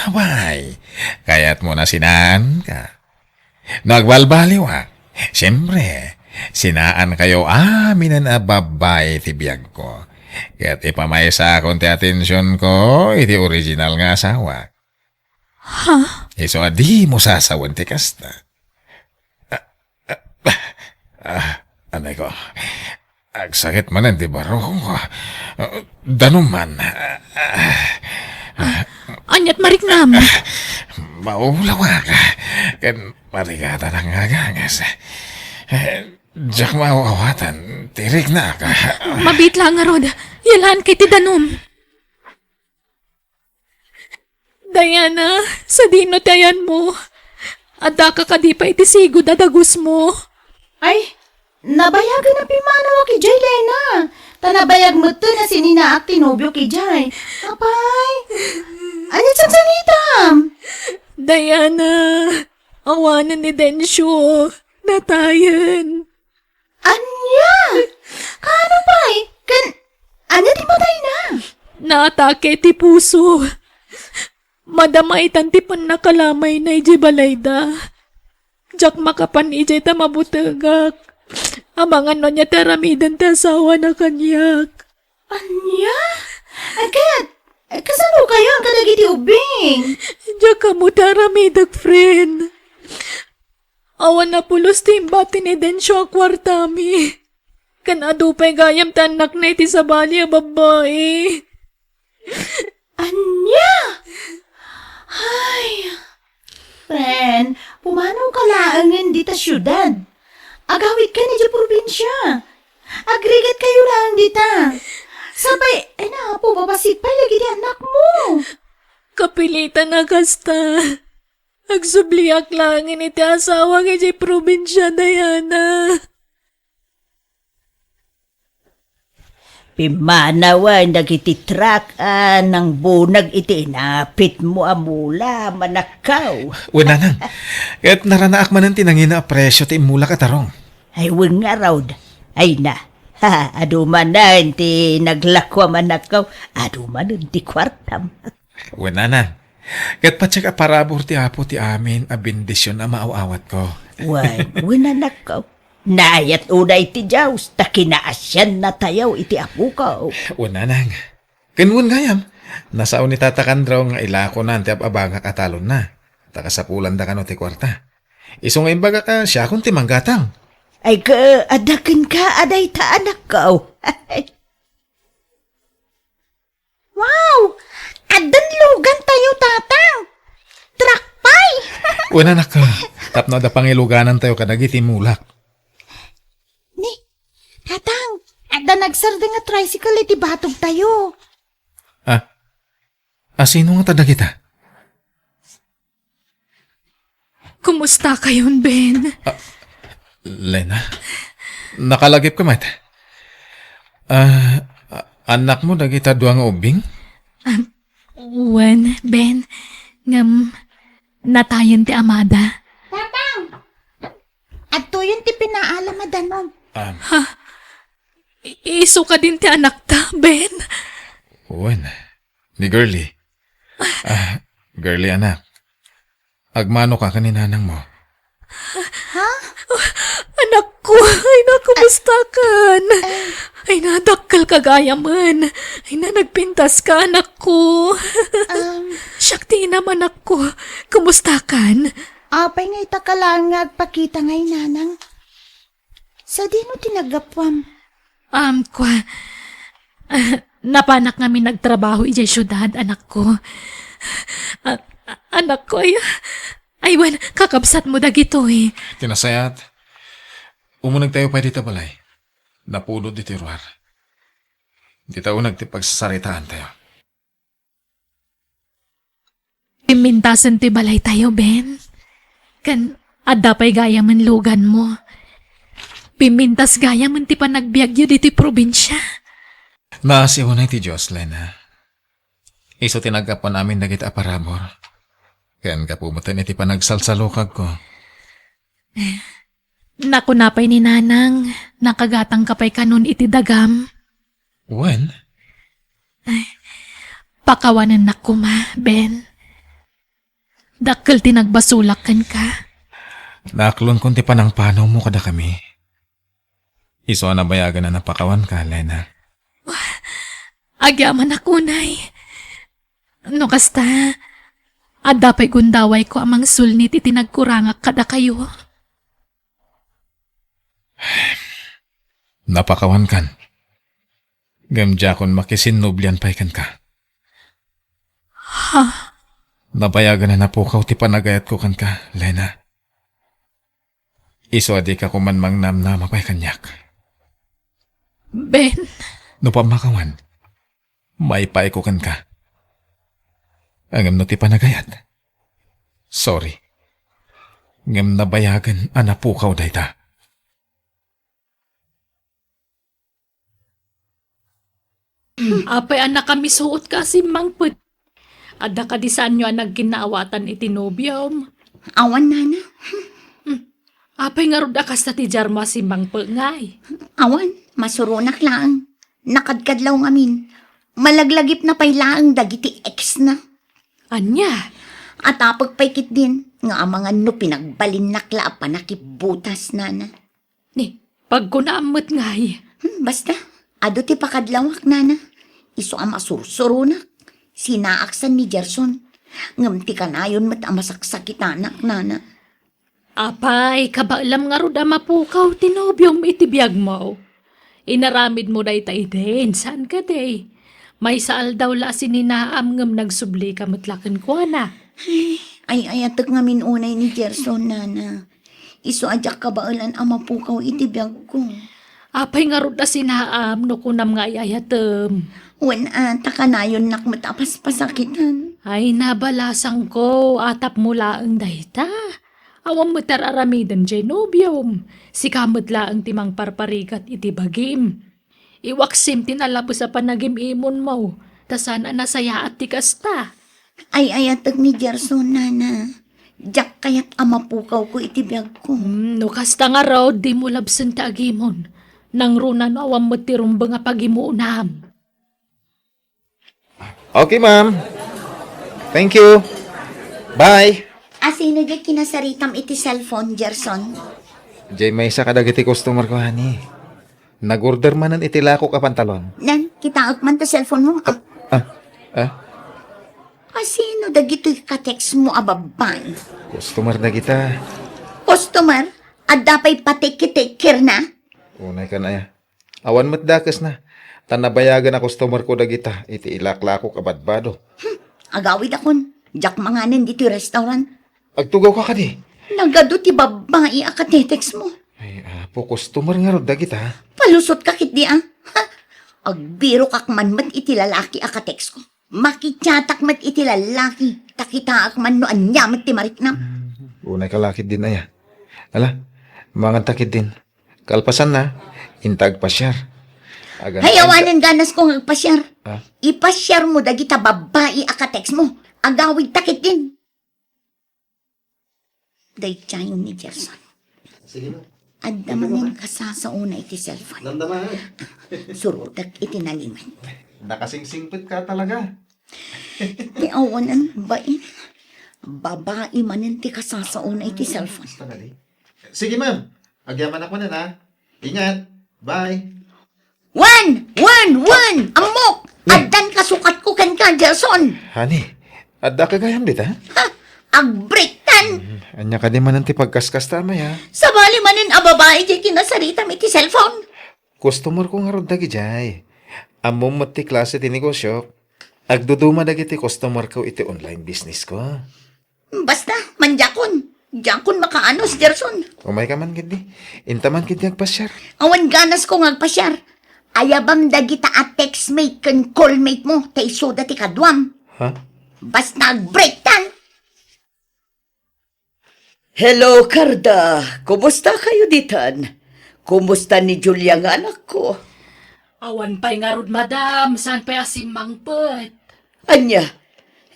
Apay, kayatmo a sinaanka? No agbalbaliwak, siempre, sinaankayo aminen a babbai ti biagko. Ket ipamaysakon ti atensionko iti original nga asawak. Ha? Isu a dimo sasawen ti kasta. Ah, ah, ah, anay ko. Agsakit manen ti barukongko. Ah, danum man. Ah, ah, Aniat mariknam? Maulawak. Ken marigatan nga aganges. Eh, diak maawatan ti riknak. Mabiit la ngarud. Yalaan kay ti danum. Diana, sadino ti ayanmo? Addaka kadi pay iti sigud a dagusmo? Ay, nabayagen a pimmanawak idiay, Lena. Ta nabayag metten a sininaak ti nobiok idiay. Apay, ania ti sangsanitam? Diana, awanen ni Dencio. Natayen. Ania? Kaano pay? Ken ania ti patayna? Naatake ti puso. Madama itan ti pannakalamayna idiay balayda. Diak makapan idiay ta mabutegak. Amangan no ania ti aramiden ti asawana kaniak. Ania? Ket, kasanokayo kadagiti ubbing? Diak ammo ti aramidek, friend. Awan a pulos ti imbati ni Dencio a kuartami. Ken adu pay gayam ti annakna iti sabali a babbai. Ania? Ay, friend, pumanawka laengen dita siudad. Agawidka idiay probinsia. Agrigatkayo laeng dita. Sapay, ay na, Apo, babassit pay dagiti annakmo. Kapilitan a kasta. Agsubliak laengen iti asawak idiay probinsia, Diana. Pimmanawen dagiti truck a nangbunag iti inapitmo a mula, manakkaw. Wen, nanang. Ket naranaak manen ti nangina a presio ti immulak a tarong. Ay, wen ngarud. Ay na. Ha, adu manen ti naglako a manakkaw. Adu manen ti kuartam. Wen, nanang. Ket patiek a parabur ti Apo ti amin a bendision a maaw-awatko. Wen, wen, anakko. Naayat unay ti Dios ta kinaasiannatayo iti apokaw. Wen, nanang. Ken wen gayam, nasao ni Tata Kandraw nga ilakonan ti ab-abagak a talonna. Ta kasapulan da kano ti kuarta. Isu nga imbagak a siakon ti manggatang. Ay, ka, adda kenka a dayta, anakko. Wow! Addan lugantayo, Tatang! Truck pay! Wen, anakko, tapno adda pangiluganantayo kadagiti mulak. Ni, Tatang, adda nagsardeng a tricycle iti batogtayo. Ah, asino ngata dagita? Kumustakayon, Ben? Ah, Lena, nakalagipka met? Ah, a-, annakmo dagita dua nga ubbing? Ah, wen, Ben. Ngem, natayen ti amada. Tatang! Adtoyen ti pinaalam a danum. Ah. Ha? I-, isu kadin ti anakta, Ben? Wen. Ni Girlie. Ah, Girlie, anak. Agmanoka ken ni nanangmo. Ha? Anakko, ay na, kumustakan? Ay na, dakkelka gayamen. Ay na, nagpintaska, anakko. Um, Siak ti inam, anakko. Kumustakan? Apay nga ita ka laeng nga agpakita nga inanang? Sadino ti naggapuam? Um, kua, ah, napanak ngamin agtrabaho idiay siudad, anakko. Ah, ah, anakko, ay, ay, wen, kakabsatmo dagitoy. Ti nasayaat, umunegtayo pay dita balay. Napudot ditoy ruar. Dita uneg ti pagsasaritaantayo. Pimmintasen ti balaytayo, Ben. Ken adda pay gayamen luganmo. Pimmintas gayamen ti panagbiagyo ditoy probinsia. Naasiw unay ti Dios, Lena. Isu ti naggapuan amin dagiti a parabur. Ken gapu met iti panagsalsalukagko. Nakuna pay ni Nanang, nakagatangka pay kanon iti dagam. Wen? Pakawanennak koma, Ben. Dakkel ti nagbasolak kenka. Naaklonkon ti panangpanawmo kadakami. Isu a nabayagen a napakawanka, Lena. Agyamanak unay. No kasta, adda pay gundawayko a mangsulnit iti nagkurangak kadakayo. Napakawankan. Ngem diakon makisinnublian pay kenka. Ha? Nabayagen a napukaw ti panagayatko kenka, Lena. Isu a dika koma mangnamnama pay kaniak. Ben. No pammakawan, maipayko kenka. Ngem no ti panagayat, sorry. Ngem nabayagen a napukaw dayta. Apay a nakamisuot ka a simmangpet? Adda kadi saanyo a nagkinnaawatan iti nobiom? Awan, nana. Hmm. Apay ngarud a kasta ti diarmo a simmangpet ngay? Awan, masuronak laeng. Nakadkadlaw ngamin. Malaglagipna pay laeng dagiti ex-na. Ania? Atapek pay ketdin nga amangan no pinagbalinnak la a panakibbutas, nana. Ni, pagkunaam met ngay. Hmm, basta, adu ti pakadlawak, nana. Isu a masursuronak. Sinaaksan ni Gerson. Ngem ti kanayon met a masaksakitanak, nana. Apay, kabaelam ngarud a mapukaw ti nobiom iti biagmo. Inaramidmo dayta idin, saan kadi? Maysa aldaw la a sininaam ngem nagsublika met la kenkuana. Ay, ay-ayatek ngamin unay ni Gerson, nana. Isu a diak kabaelan a mapukaw iti biagko. Apay ngarud a sinaam no kunam nga ay-ayatem? Wen a, ta kanayonnak met a paspasakitan. Ay, nabalasangko, atapmo laeng dayta. Awan met ar-aramiden diay nobiom. Sika met laeng ti mangparparigat iti bagim. Iwaksim ti nalabes a panagim-imonmo, ta saan a nasayaat ti kasta. Ay-ayatek ni Gerson, nana. Diak kayat a mapukawko iti biagko. Hmm, no kasta ngarud, dimo labsen ti agimon. Nangruna no awan met ti rumbeng a pagimuonam. Okay, ma'am. Thank you. Bye. Asino diay kinasaritam iti cellphone, Gerson? Diay maysa kadagiti customer ko, honey. Nag-order manen iti lakok a pantalon. Nan, kitaek man ta cellphone mo. Ah, ah, ah. Asino dagitoy ka-text mo a babbai? Customer dagita. Customer? Adda pay pa-take-take care na? Unay kan aya. Awan met dakesna. Ta nabayagen a customer ko dagita iti ilaklakok a badbado. Hmm, agawidakon. Diak manganen ditoy restaurant. Agtugawka kadi? Nagadu ti babbai a ka-text mo. Ay, apo, customer ngarud dagita. Palusotka ketdi, a? Ha? Agbirokak man met iti lalaki a ka-text ko. Makichatak met iti lalaki, ta kitaek man no ania met ti mariknam. Unay ka la ketdin aya. Ala, manganta ketdin. Kalpasanna, inta agpasiar. Agan-, Hay, awanen ganas ko nga agpasiar. Ah? Ipasiar mo dagita babbai a ka-text mo. Agawidta ketdin. Daydiayen ni Gerson. Sige na. Adda manen kasasaona iti cellphone. Damdama, ha? Surotek iti nalimed. Nakasingsingpet ka talaga. Ti awanen, bai. Babai manen ti kasasaona iti cellphone. Basta ka di. Sige, ma'am. Agyamanak manen, ha? Ingat. Bye. Wen! Wen! Wen! Ammok! Addan kasukatko kenka, Gerson! Honey, adda ka gayam dita? Ha? Agbreaktan! Hmm, ania kadi manen ti pagkaskasta, Amay, ha? Sabali manen a babai diay kinasaritam iti cellphone. Customer ko ngarud dagidiay. Ammom met ti klase ti negosyo. Agduduma dagiti customer ko iti online business ko. Basta, mandiakon. Diakon makaanus, Gerson. Umayka man ketdi. Inta man ketdi agpasiar. Awan ganas ko nga agpasiar. Ayabam dagita a textmate ken callmate mo, ta isuda ti kaduam. Ha? Basta agbreaktan. Hello, Carda. Kumusta kayo ditan? Kumusta ni Julia nga anakko? Awan pay ngarud, madam. Saan pay a simmangpet? Ania?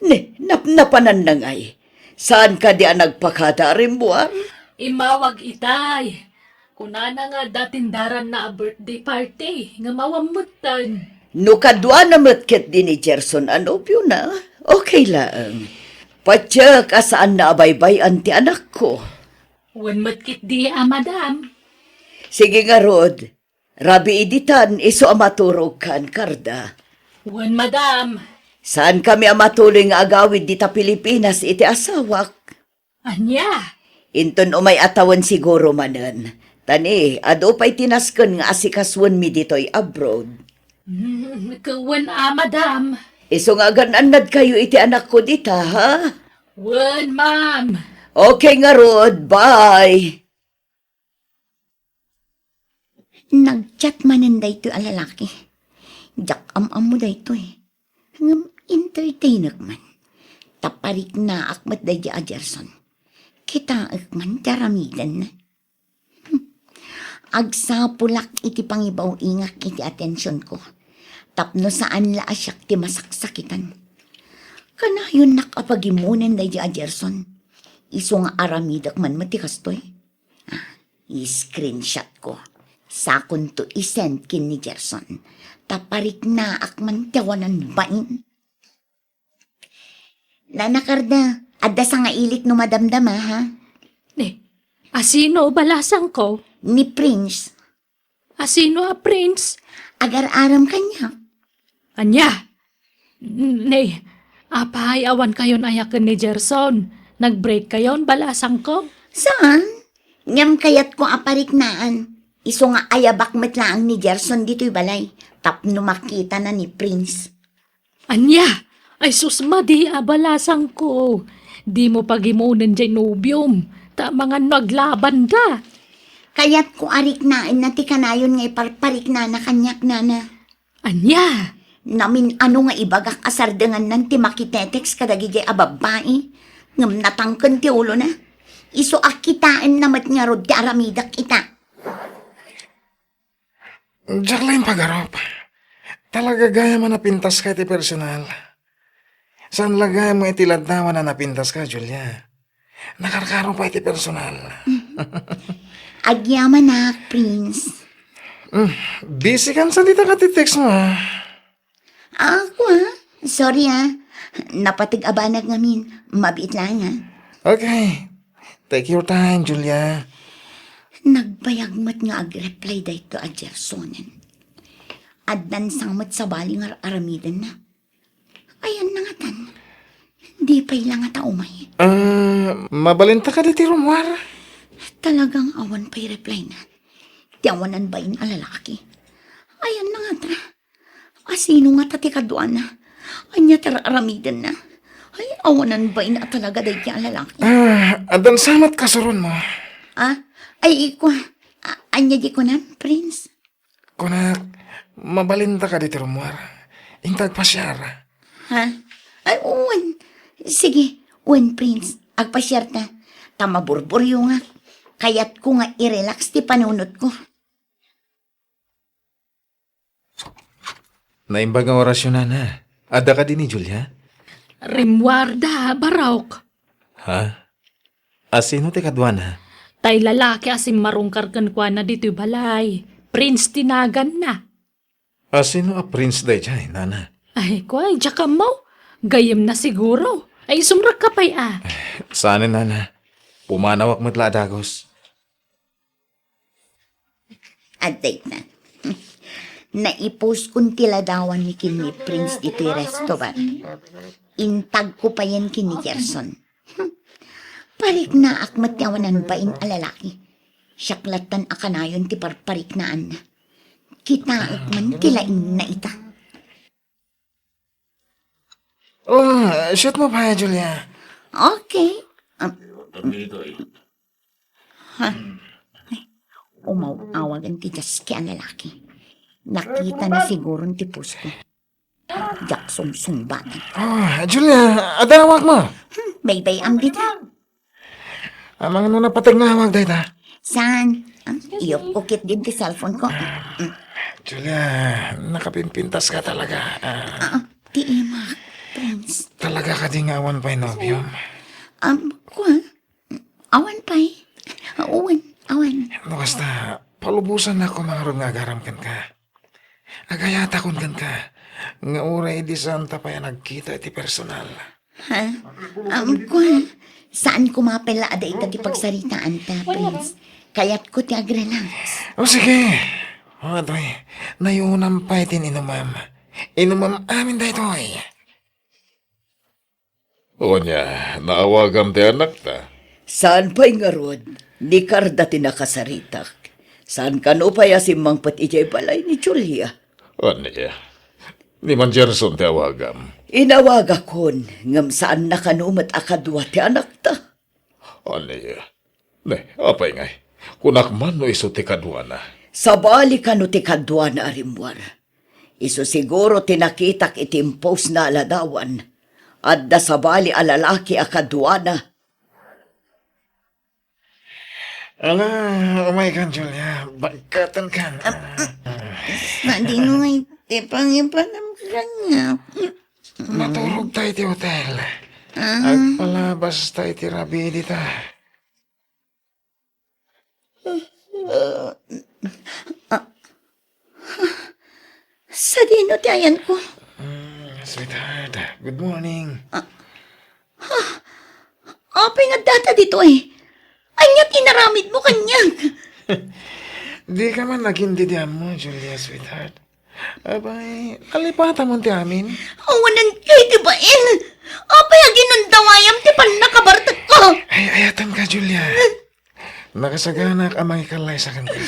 Ne, napnapananna ngay? Saan kadi a nagpakada a rimmuar? Immawag itay. Kunana nga adda tindaranna a birthday party, nga mawammeten. No kaduana met ketdi ni Gerson a nobiona, okay laeng. Patiek a saanna a baybay-an ti anakko. Wen met ketdi a madam. Sige ngarud, rabii ditan isu a maturogkan, Karda. Wen, madam. Saankami a matuloy nga agawid dita Pilipinas iti asawak. Ania? Inton umay a tawen siguro manen. Ta ni, adu pay ti nasken nga asikasuenmi ditoy abroad. Mm, ket wen a, madam. Isu nga agan-annadkayo iti anakko dita, ha? Wen, ma'am. Okay ngarud, bye. Nag-chat manen daytoy a lalaki. Diak am-ammo daytoy. Ngem entertainek man. Ta pariknaak met daydi a Gerson. Kitaek man ti aramidenna. Hmm. Agsapulak iti pangibaw-ingak iti atensionko. Tapno saan la a siak ti masaksakitan. Kanayonnak a pagimmonen daydi a Gerson. Isu nga aramidek man met ti kastoy. Ah, i-screenshot ko. Sakonto i-send ken ni Gerson. Ta pariknaak man ti awanan bain. Nana Karda, adda sangailik no madamdama, ha? Eh, asino balasangko? Ni Prince. Asino a Prince? Agar-aram kaniak. Ania? N-, ne, apay awan kayon ayaken ni Gerson? Nag-break kayon, balasangko? Saan? Ngem kayatko a pariknaan. Isu nga ayabak met laeng ni Gerson ditoy balay. Tapno makitana ni Prince. Ania? Ay sus, madi a balasangko. Dimo pagimonen jay nobiom, ta amangan no aglabanda. Kayatko a riknaenna ti kanayon nga iparpariknana kaniak, nana. Ania? Namin-ano nga ibagak a sardengannan ti makitetext kadagijay a babbai, ngem natangken ti ulona. Isu a kitaenna met ngarud ti aramidek ita. Diak la impagarup. Talaga gayam a napintaska iti personal. Saan la gayam nga iti laddawan a napintaska, Julia. Nakarkaro pay iti personal. Agyamanak, Prince. Mm, busy kan sa dita ka ti text mo, ah. Ah, ako, ah. Sorry, ah. Napateg a banag ngamin. Mabiit lang, ah. Okay. Take your time, Julia. Nagbayag met nga ag-reply dayto a Gersonen. Addan sang met sabali nga ar-aramidenna. Ayanna ngatan. Di pay la ngata umay. Ah, mabalinta kadi ti rummuar? Talagang awan pay reply na. Ti awanan bain a lalaki. Ayanna ngata. Asino ngata ti kaduana? Ania ti ar-aramidenna? Ay, awanan bain a talaga daydi a lalaki. Ah, addan sa met kasuronmo. Ah? Ay, ikua. A-, ania di kunam, Prince? Kunak, mabalinta kadi ti rummuar. Inta agpasiar. Ha? Ay, wen. Sige, wen, Prince. Agpasiarta. Ta maburburyongak. Kayatko nga i-relax ti panunotko. Naimbag nga orasyon, nana. Adda kadi ni Julia? Rimmuarda, Barok. Ha? Asino ti kaduana? Tay lalaki a simmarungkar kenkuana ditoy balay. Prince ti naganna. Asino a Prince daydiay, nana? Ay, kuay, diak ammo. Gayyemna siguro. Ay, sumrekka pay, a. Saanen, nana. Pumanawak met la a dagus. Adda ita. Naiposkon ti ladawan ni ken ni Prince ditoy restobar. Intagko payen ken ni Gerson. Pariknaak met ti awanan bain a lalaki. Siak lattan a kanayon ti parpariknaanna. Kitaek man ti laingna ita. Oh, shoot mo pa, Julia. Okay. Um, ha? Ay, umaw-awagan ti diaske a lalaki. Nakitana siguron ti posko. Diak sungsungbaten. Oh, Julia, adda awak mo. Hmm, baybay-am dita. Amangan no napateg nga awag dayta. Saan? Ah, iyupko ketdin ti cellphone ko. Mm. Julia, nakapimpintaska talaga. Ah. Ah, ti imak. Talaga kadi nga awan pay nobiom? Um, kua? Awan pay. Awan, awan. No kasta, palubosannak koma ngarud nga agaram kenka. Agayatakon kenka nga uray idi saanta pay a nagkita iti personal. Ha? Um, kua? Saan koma pay la a dayta ti pagsaritaanta, Prince? Kayatko ti agrelax. O sige. O, atoy, nayunam pay ti inumam. Inumam amin daytoy. Ania, naawagam ti anakta? Saan pay ngarud, ni Carda ti nakasaritak. Saan kano pay a simmangpet idiay balay ni Julia? Ania, ni Mang Gerson ti awagam? Inawagakon, ngem saanna kano met a kadua ti anakta. Ania, ne, apay ngay? Kunak man no isu ti kaduana. Sabali kano ti kaduana a rimmuar. Isu siguro ti nakitak iti imposna a ladawan. Adda sabali a lalaki a kaduana. Ala, umay kan, Julia. Bagkaten kan. Sadino ngay ti pangipanam kaniak? Maturog ta iti hotel. Ah. Agpalabas ta iti rabii dita. Ah, sadino ti ayanko? Mm, sweetheart, good morning. Ah, ha? Apay nga addata ditoy? Ania ti inaramidmo kaniak? Dika man agin didi ammo, Julia, sweetheart. Abay, nalipatamon ti amin. Awanan kay ti bain. Apay a ginundawayam ti pannakabartekko? Ay, ayatenka, Julia. Nakasaganak a mangikallaysaka kenka.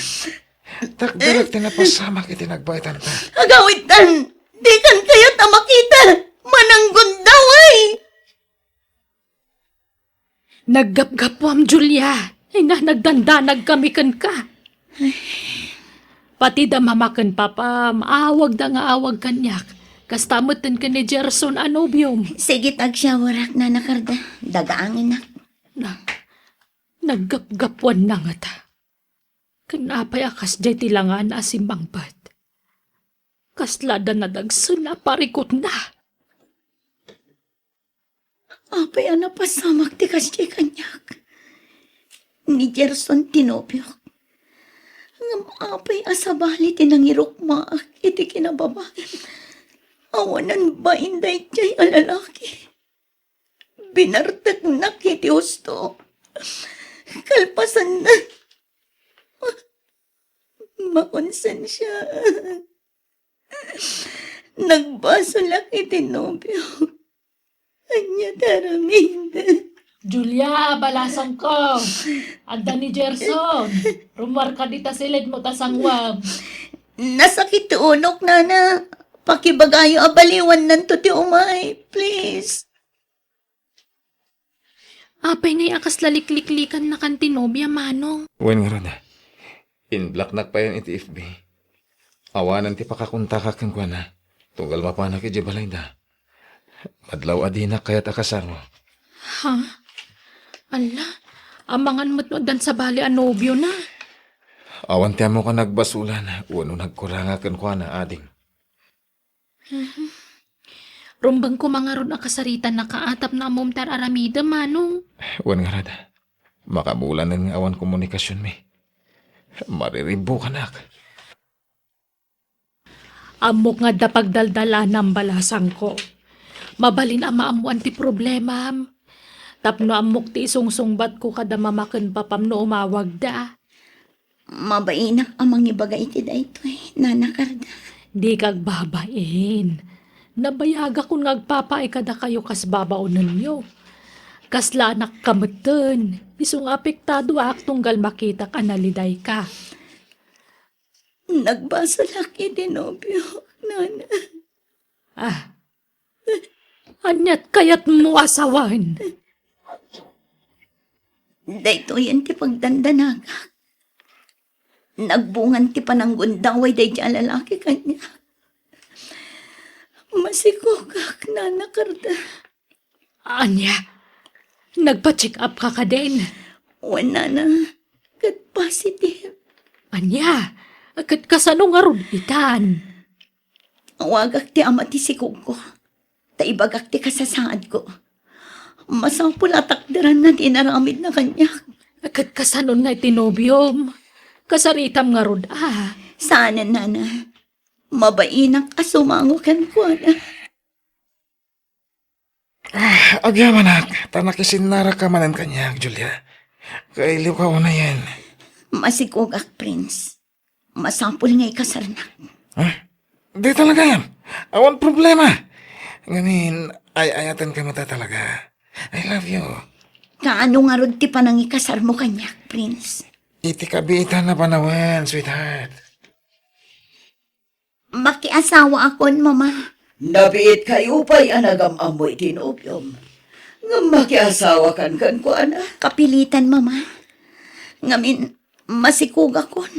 Takderek ti napasamak iti nagbaetanta. Agawidtan, dikan kayat a makita. Mananggundaway. Naggapgapuam, Julia. Ay na, nagdandanagkami kenka. Pati da mama ken papam, awagda nga awag kaniak. Kasta metten ken ni Gerson a nobiom. Sige, agsyawarak, Nana Carda. Dagaangenak. Na, naggapgapuanna ngata. Ken apay a kasdiay ti langan a simmangpet? Kasla da nadagsen a parikutna. Apay a napasamak ti kasdiay kaniak? Ni Gerson ti nobiok. Ngem apay a sabali ti nangirukmaak iti kinababain? Awanan bain daydiay a lalaki. Binarteknak iti husto. Kalpasanna, makonsensiaak. Nagbasolak iti nobiok. Ania ti aramid? Julia, balasangko. Adda ni Gerson. Rummuarka dita siled mo ta sanguam. Nasakit ti unok, Nana. Pakibagayo a baliwannanto ti umay, please. Apay ngay a kasla likliklikannakan ti nobia, Manong? Wen ngarud, in-blocknak payen iti F B. Awanan ti pakakontakak kenkuana, tunggal mapanak idiay balayda. Madlaw a dinak kayat a kasaro. Ha? Ala, amangan met no addan sabali a nobiona. Awan ti ammok a nagbasolan wenno nagkuranga kenkuana, ading. Mhm. Rumbeng koma ngarud a kasaritanaka a tapno ammom ti ar-aramidem, Manong. Wen ngarud, makabulanen nga awan komunikasionmi. Mariribbukanak. Ammok nga adda pagdaldalanam, balasangko. Mabalin a maammoan ti problemam. Tapno ammok ti isungsungbatko kada mama ken papam no umawagda. Mabainak a mangibaga iti daytoy, Nana Carda. Dika agbabain. Nabayagakon nga agpapaay kadakayo kas babaonenyo. Kasla anakka metten, isu nga apektadoak tunggal makitak a nalidayka. Nagbasolak iti nobio, Nana. Ah, aniat kayatmo a sawen? Daytoyen ti pagdandanagak. Nagbungan ti pananggundaway daydi a lalaki kaniak. Masikogak, Nana Carda. Ania? Nagpa-check up ka kadin? Wen, Nana, ket positive. Ania? Ket kasano ngarud itan? Awagak ti ama ti sikogko. Ta ibagak ti kasasaadko. Masapul a takderanna ti inaramidna kaniak. Ket kasanon nga iti nobiom? Kasaritam ngarud, a? Saanen, nana. Mabainak a sumango kenkuana. Ah, agyamanak, ta nakisinnaraka manen kaniak, Julia. Kailiwka unayen. Masikogak, Prince. Masapul nga ikasarnak. Ha? Di talaga yan. Awan problema. Ngamin, ay-ayatenka met talaga. I love you. Kaano ngarud ti panangikasarmo kaniak, Prince? Iti kabiitan a panawen, sweetheart. Makiasawaakon, Mama. Nabiitkayo pay a nagam-ammo iti nobiom. Ngem makiasawakan kenkuana. Kapilitan, Mama. Ngamin, masikogakon.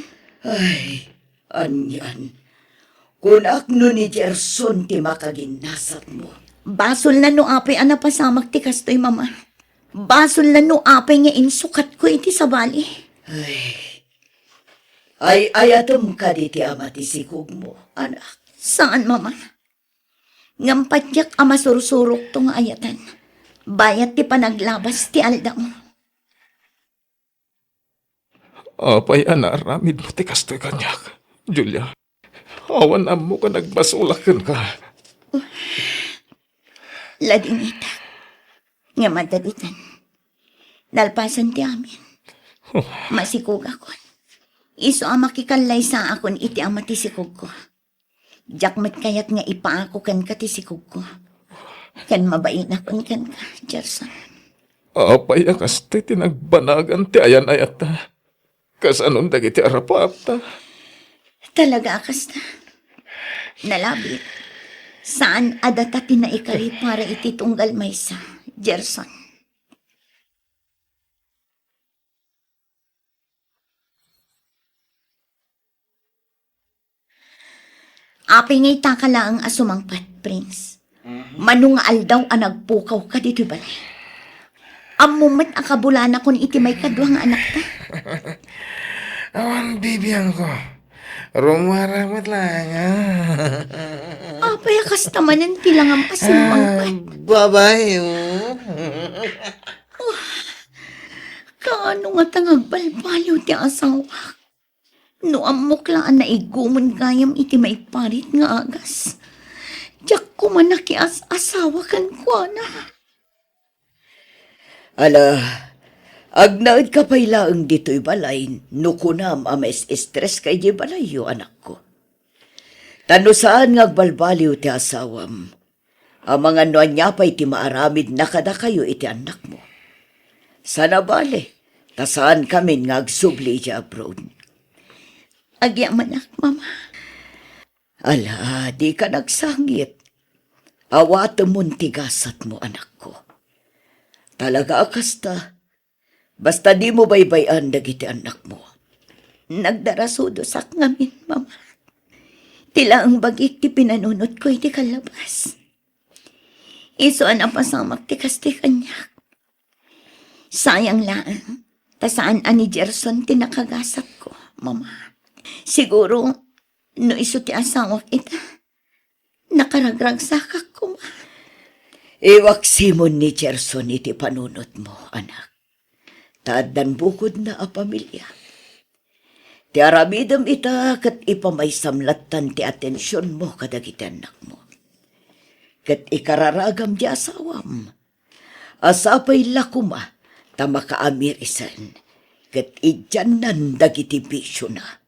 Ay, anian. Kunak no ni Gerson ti makaginnasatmo. Basolna no apay a napasamak ti kastoy, Mama. Basolna no apay nga insukatko iti sabali. Ay, ay-ayatem kadi ti ama ti sikogmo, anak? Saan, Mama. Ngem patiek a masursurokto nga ayatan. Bayat ti panaglabas ti aldaw. Apay a naaramidmo ti kastoy kaniak, Julia? Awan ammok a nagbasolak kenka. Ladingitak. Ngem adda ditan. Nalpasen ti amin. Oh. Masikogakon. Isu a makikallaysaakon iti ama ti sikogko. Diak met kayat nga ipaako kenka ti sikogko. Ken mabainakon kenka, Gerson. Apay a kasta ti nagbanagan ti ayan-ayatta? Kasanon dagiti arapaapta? Talaga a kasta. Nalabit. Saan a data ti naikari para iti tunggal maysa, Gerson. Apay nga itaka laeng a sumangpet, Prince? Mhm. Mano nga aldaw a nagpukawka ditoy balay? Ammom met a kabulanakon iti maikadua nga anakta. Awan bibiangko. Rummuar met laeng, a. Apay a kasta manen ti langam a simmangpet? Ah, babae, oh. Oh, kaano ngata nga agbalbaliw ti asawak? No ammok la a naigumon gayam iti maiparit nga agas, diak koma nakias-asawa kenkuana. Ala, agnaedka pay laeng ditoy balay no kunam a maes-estreska idiay balayyo, anakko. Ta no saan nga agbalbaliw ti asawam, amangan no ania pay ti maaramidna kadakayo iti annakmo. Sana bale, ta saankamin nga agsubli idiay abroad. Agyamanak, Mama. Ala, dika nagsangit. Awatemon ti gasatmo, anakko. Talaga a kasta, basta dimo baybay-an dagiti annakmo. Nagdarasudosak ngamin, Mama. Ti laeng bagik ti pinanunotko iti kallabas. Isu a napasamak ti kastoy kaniak. Sayang laeng, ta saan a ni Gerson ti nakagasatko, Mama. Siguro, no isu ti asawak ita, nakaragragsakak koma. Iwaksimon ni Gerson iti panunotmo, anak. Ta addan bukodna a pamilia. Ti aramidem ita ket ipamaysam lattan ti atensionmo kadagiti annakmo. Ket ikararagam di asawam a sapay la koma ta makaamir isen ket idiannan dagiti bisiona.